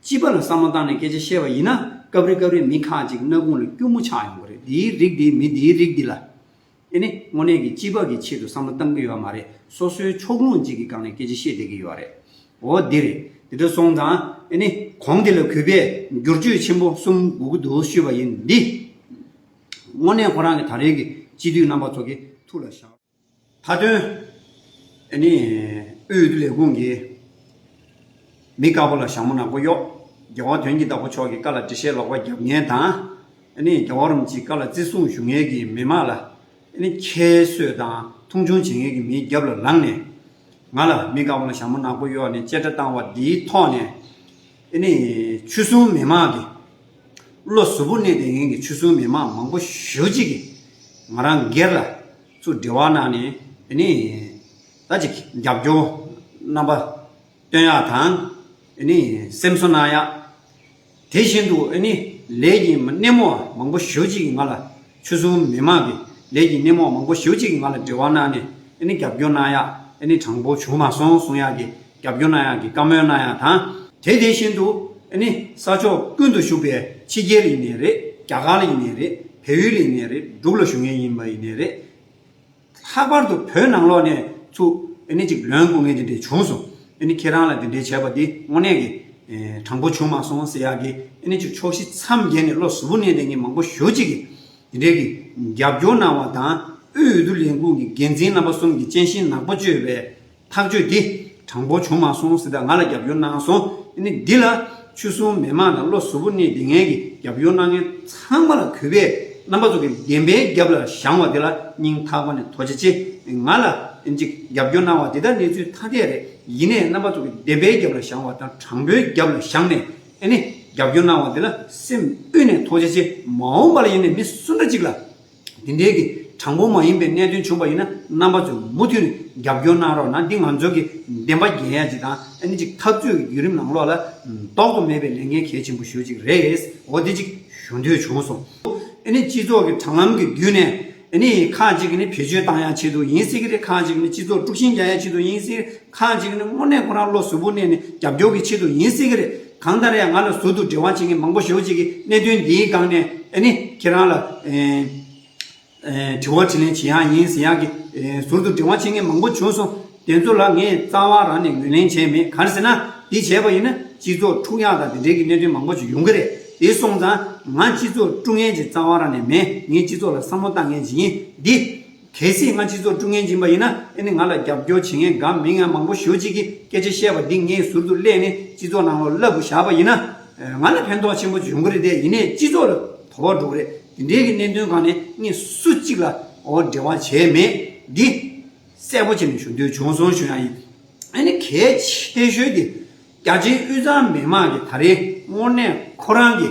སྤྱི་པ་ལ་བསམ་བློ་བཏང་ནས་སྐད་ཆ་བཤད་པ་ཡིན་ན་སྐབས་རེ་སྐབས་རེ་མི་ཁག་ཅིག་སྣ་ཁུང་ལ་སྐྱུར་མོ་ཆགས་ཡོང་གི་རེད། འདིའི་རིགས་འདི་མི་འདིའི་རིགས་འདི་ལ། ཨེ་ནི་དངོས་གནས་ཀྱི་སྤྱི་པ་གི་ཆེད་དུ་བསམ་བློ་བཏང་གི་ཡོད་མ་རེད། སོ་སོའི་ཕྱོགས་ལྷུང་ཅིག་གི་སྒང་ནས་སྐད་ཆ་བཤད་བསྡད་ཀྱི་ཡོད་རེད། འོ་འདི་རེད། འདི་འདྲ་སོང་ཙང་ཨེ་ནི་གོང་འདི་ལ་གུས་པས་བསྒྱུར་བཅོས་ཆེན་པོ་གསུམ་དགོས་ཀྱི་འདུག་ཞུས་པ་ཡིན། འདི་དངོས་གནས་ཁོ་རང་གི་ད་རེས་ཀྱི་སྤྱི་འཐུས་རྣམ་པ་ཚོ་གི་ཐུགས་ལ་བཞག་མཐའ་དོན། ཨེ་ནི་དབུས་འོས་བསྡུ་ལས་ཁུངས་ཀྱི་མི་དཀར་པོ་ལ་ཞྭ་མོ་ནག་པོ་གཡོག་རྒྱལ་བ་དོན་གྱི་བདག་པོ་མཆོག་གི་བཀའ་ལ་འགྲེལ་བཤད་ལོག་པ་རྒྱབ་མཁན་དང་། ཨ་ནི་རྒྱལ་བ་རིན་པོ་ཆེའི་བཀའ་ལ་བརྩི་སྲུང་ཞུ་མཁན་གྱི་མི་མང་ལ་ཨ་ནི་ཁྱད་གསོད་དང་མཐོང་ཆུང་བྱེད་མཁན་གྱི་མིའི་རྒྱབ་ལ་ལངས་ནས། ང་ལ་མི་དཀར་པོ་ལ་ཞྭ་མོ་ནག་པོ་གཡོག་ནས་གཅེས་སྤྲས་བཏང་བ་འདིའི་ཐོག་ནས། ཨ་ནི་ཆོལ་གསུམ་མི་མང་གི་བློ་གཟུ་བོར་གནས་བསྡད་མཁན་གྱི་ཆོལ་གསུམ་མི་མང་མང་པོ་ཞེ་པོ་ཅིག་གིས་ང་རང་སྒེར་ལ་ཚུར་འབྲེལ་བ་གནང་ནས། ཨ་ནི་ད་ཅིག་རྒྱབ་སྐྱོར་རྣམ་པ་སྟོན་ཡག་དང་། ཨ་ནི་སེམས་གསོ་གནང་ཡག་དེ་བཞིན་དུ་ཨ་ནི་ལས་ཀྱི་སྣེ་མོ་མང་པོ་ཞེ་པོ་ཅིག་གིས་ང་ལ་ཆོལ་གསུམ་མི་མང་གི་ལས་ཀྱི་སྣེ་མོ་མང་པོ་ཞེ་པོ་ཅིག་གིས་ང་ལ་འབྲེལ་བ་གནང་ནས་ཨ་ནི་རྒྱབ་སྐྱོར་གནང་ཡག་ཨ་ནི་དྲང་པོ་བྱུང་མ་སོང་གསུང་ཡག་གི་རྒྱབ་སྐྱོར་གནང་ཡག་གི་བཀའ་མོལ་གནང་ཡག་དང་། དེ་དེ་བཞིན་དུ་ཨ་ནི་ས་ཕྱོགས་ཀུན་ཏུ་བཞུགས་པའི་ཕྱི་རྒྱལ་ཡིན་ནའི་རེད། རྒྱ་གར་ལ་ཡིན་ནའི་རེད། བལ་ཡུལ་ལ་ཡིན་ནའི་རེད། འབྲུག་ལ་བཞུགས་མཁན་ཡིན་པ་ཡིན་ནའི་རེད། ལྷག་པར་དུ་བོད་ནང་ལོགས་ནས་ཚུར་ཨ་ནི་ཅིག་ལན་བསྐུར་མཁན་དེ་འདྲས་བྱུང་སོང་། ཨ་ནི་ཁྱེད་རང་ལ་དེ་འདྲས་བྱས་པ་འདི་དངོས་གནས་ཀྱི་ཨེ་དྲང་པོ་བྱུང་མ་སོང་ཟེར་ཡག་གི་ཨ་ནི་ཅིག་ཕྱོགས་བཞི་མཚམས་བརྒྱད་ནས་བློ་གཟུ་བོར་གནས་བསྡད་མཁན་མང་པོ་ཞེ་པོ་ཅིག་གིས་དེ་འདྲས་ཀྱི་རྒྱབ་སྐྱོར་གནང་བ་དང་། དབུས་འོས་བསྡུ་ལས་ཁུངས་ཀྱི་འགན་འཛིན་རྣམ་པ་གསུམ་གྱི་སྤྱན་ཤིང་ནག་པོ་གཅོད་པའི་ཐག་གཅོད་འདི་དྲང་པོ་བྱུང་མ་སོང་ཟེར། ད་ང་ལ་རྒྱབ་སྐྱོར་གནང་སོང་། ཨ་ནི་འདི་ལ་ཆོལ་གསུམ་མི་མང་དང་བློ་གཟུ་བོར་གནས་བསྡད་མཁན་གྱི་རྒྱབ་སྐྱོར་གནང་མཁན་ཚང་མ་ལ་གུས་པས་རྣམ་པ་ཚོ་གི་བདེན་པའི་རྒྱབ་ལ་བཞེངས་པ་འདི་ལ་སྙིང་ཐག་པ་ནས་ཐུགས་རྗེ་ཆེ། ང་ལ་ཨ་ནི་ཅིག་རྒྱབ་སྐྱོར་གནང་བ་འདི་ལྟར་གནས་ཚུལ་ཐ་དད་རེད། ཡིན་ནའི་རྣམ་པ་ཚོ་གི་བདེན་པའི་རྒྱབ་ལ་བཞེངས་པ་དང་དྲང་པོའི་རྒྱབ་ལ་བཞེངས་ནས་ཨ་ནི་རྒྱབ་སྐྱོར་གནང་བ་འདི་ལ་སེམས་དབུས་ནས་ཐུགས་རྗེ་ཆེ། མ་འོངས་པ་ལ་ཡིན་ནའི་མི་སུ་འདྲ་ཅིག་ལ། དེ་འདྲའི་གི་དྲང་པོ་མ་ཡིན་པའི་གནད་དོན་བྱུང་བ་ཡིན་ན་རྣམ་པ་ཚོས་མུ་མཐུད་ནས་རྒྱབ་སྐྱོར་གནང་རོགས་གནང་། འདི་ང་ཚོ་གི་བདེན་པ་རྒྱས་ཡ་ཅིག་དང་ཨ་ནི་ཅིག་འཐབ་རྩོད་ཀྱི་བརྒྱུད་རིམ་ནང་ལོགས་ལ་ལྡོག་ཏུ་མེད་པའི་ལས་འགན་གལ་ཆེན་པོ་ཞེ་པོ་ཅིག་རེད། འོ་འདི་ཅིག་ཞུ་འདོད་བྱུང་སོང་། ཨ་ནི་སྤྱི་ཚོགས་ཀྱི་དྲ་ལམ་གྱི་བརྒྱུད་ནས་ ཨ་ནི་ཁག་ཅིག་གིས་ནི་བེད་སྤྱོད་བཏང་ཡག་ཆེད་དུ་ཡིན་སྲིད་ཀྱི་རེད། ཁག་ཅིག་གིས་ནི་སྤྱི་ཚོགས་དཀྲུག་ཤིང་རྒྱག་ཡག་ཆེད་དུ་ཡིན་སྲིད། ཁག་ཅིག་གིས་ནི་དངོས་གནས་ཁོ་རང་བློ་གཟུ་བོར་གནས་ནས་རྒྱབ་སྐྱོར་གྱི་ཆེད་དུ་ཡིན་སྲིད་ཀྱི་རེད། གང་ལྟར་ཡང་ང་ལ་ཟུར་དུ་འབྲེལ་བ་བྱེད་མཁན་མང་པོ་ཞེ་པོ་ཅིག་གིས་གནད་དོན་འདིའི་སྒང་ནས་ཨ་ནི་ཁྱེད་རང་ལ་ཨེ་ཨེ་དྲི་བ་དྲིས་ལན་བྱེད་ཡག་ཡིན་ཟེར་ཡག་གི་ཨེ་ཟུར་དུ་འབྲེལ་བ་བྱེད་མཁན་མང་པོ་བྱུང་སོང་། དེ་ཚོ་ལ་ངས་རྩ་བ་རང་ནས་ངོས་ལེན་བྱས་མེད། ག་རེ་ཟེར་ན། འདི་བྱས་པ་ཡིན་ན་སྤྱི་ཚོགས་འཁྲུག་ཡག་དང་དེ་འབྲེལ་གྱི་གནད་དོན་མང་པོ་ཞིག་ཡོང་གི་རེད། དེ་སོང་ཙང་ང་སྤྱི་ཚོགས་དཀྲུག་མཁན་ཅིག་རྩ་བ་རང་ནས་མེད། ངས་སྤྱི་ཚོགས་ལ་བསམ་བློ་བཏང་མཁན་ཅིག་ཡིན། འདི་གལ་སྲིད་ང་སྤྱི་ཚོགས་དཀྲུག་མཁན་ཅིག་ཡིན་པ་ཡིན་ན། ཨ་ནི་ང་ལ་རྒྱབ་སྐྱོར་བྱེད་མཁན་དགའ་མི་ངན་མང་པོ་ཞེ་པོ་ཅིག་གིས་སྐད་ཆ་བཤད་པ་འདི་ངས་ཟུར་དུ་གླས་ནས་སྤྱི་ཚོགས་ནང་ལོགས་བསླབ་དགོས་བཞག་པ་ཡིན་ན། ང་ལ་ཕན་ཐོགས་ཆེན་པོ་ཅིག་ཡོང་གི་རེད་དེ། ཡིན་ནའི་སྤྱི་ཚོགས་ལ་དོ་ཕོག་འགྲོ་གི་རེད། དེ་འདྲའི་གི་གནད་དོན་སྒང་ནས་ངས་སུ་གཅིག་ལ་འོ་འབྲེལ་བ་བྱས་མེད། འདི་གསལ་པོ་བྱས་ནས་ཞུ་འདོད་བྱུང་སོང་ཞུ་ཡག་ཡིན། ཨ་ནི་གལ་ཆེ་ཤོས་དེ་རྒྱ་ཆེའི་དབུས་གཙང་མི་མང་གིས་ད་རེས་དངོས་གནས་ཁོ་རང་གི་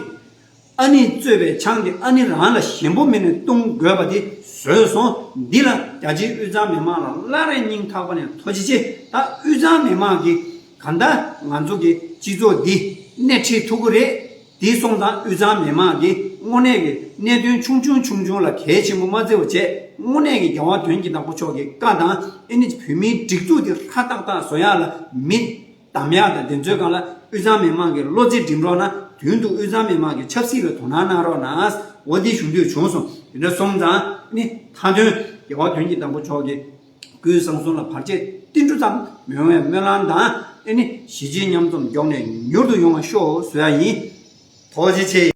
ཨ་ནི་གཙོས་པའི་ཆང་དེ་ཨ་ནི་རང་ལ་ཞེན་པོ་མེད་ནས་བཏུང་དགོས་པ་དེ་བཟོས་སོང་། འདི་ལ་རྒྱ་ཆེའི་དབུས་གཙང་མི་མང་ལ་སླར་ཡང་སྙིང་ཐག་པ་ནས་ཐུགས་རྗེ་ཆེ། ད་དབུས་གཙང་མི་མང་གིས་གང་ལྟར་ང་ཚོ་གི་སྤྱི་ཚོགས་འདི་སྣེ་ཁྲིད་ཐུབ་ཀྱི་རེད། དེ་སོང་ཙང་དབུས་གཙང་མི་མང་གིས་དངོས་གནས་ཀྱི་གནད་དོན་ཆུང་ཆུང་ཆུང་ཆུང་ལ་གལ་ཆེན་པོ་མ་བརྩི་བ་བྱས། དངོས་གནས་ཀྱི་རྒྱལ་བ་དོན་གྱི་བདག་པོ་མཆོག་གི་བཀའ་དང་། ཨ་ནི་བོད་མིའི་སྒྲིག་འཛུགས་དེ་ཧྲ་ཏག་ཏག་བཟོ་ཡག་ལ་མི་གདམ་ཡག་དང་དེ་ཚོའི་སྒང་ལ་དབུས་གཙང་མི་མང་གི་བློ་རྩེ་སྒྲིམ་རོགས་གནང་། མདུན་དུ་དབུས་གཙང་མི་མང་གི་ཆབ་སྲིད་ལ་དོ་སྣང་གནང་རོགས་གནང་། འོ་འདི་ཞུ་འདོད་བྱུང་སོང་། དེ་འདྲ་སོང་ཙང་ནི་མཐའ་དོན་རྒྱལ་བ་དོན་གྱི་བདག་པོ་མཆོག་གི་སྐུའི་གསང་གསུམ་ལ་བར་ཆད་ཏིལ་འབྲུ་ཙམ་མི་ཡོང་བའི་སྨོན་ལམ་དང་། ཨ་ནི་གཞིས་བྱེས་མཉམ་འཛོམས་མགྱོགས་ནས་མྱུར་དུ་ཡོང་བ་ཤོག་ཟེར་ཡག་ཡིན། ཐུགས་རྗེ་ཆེ།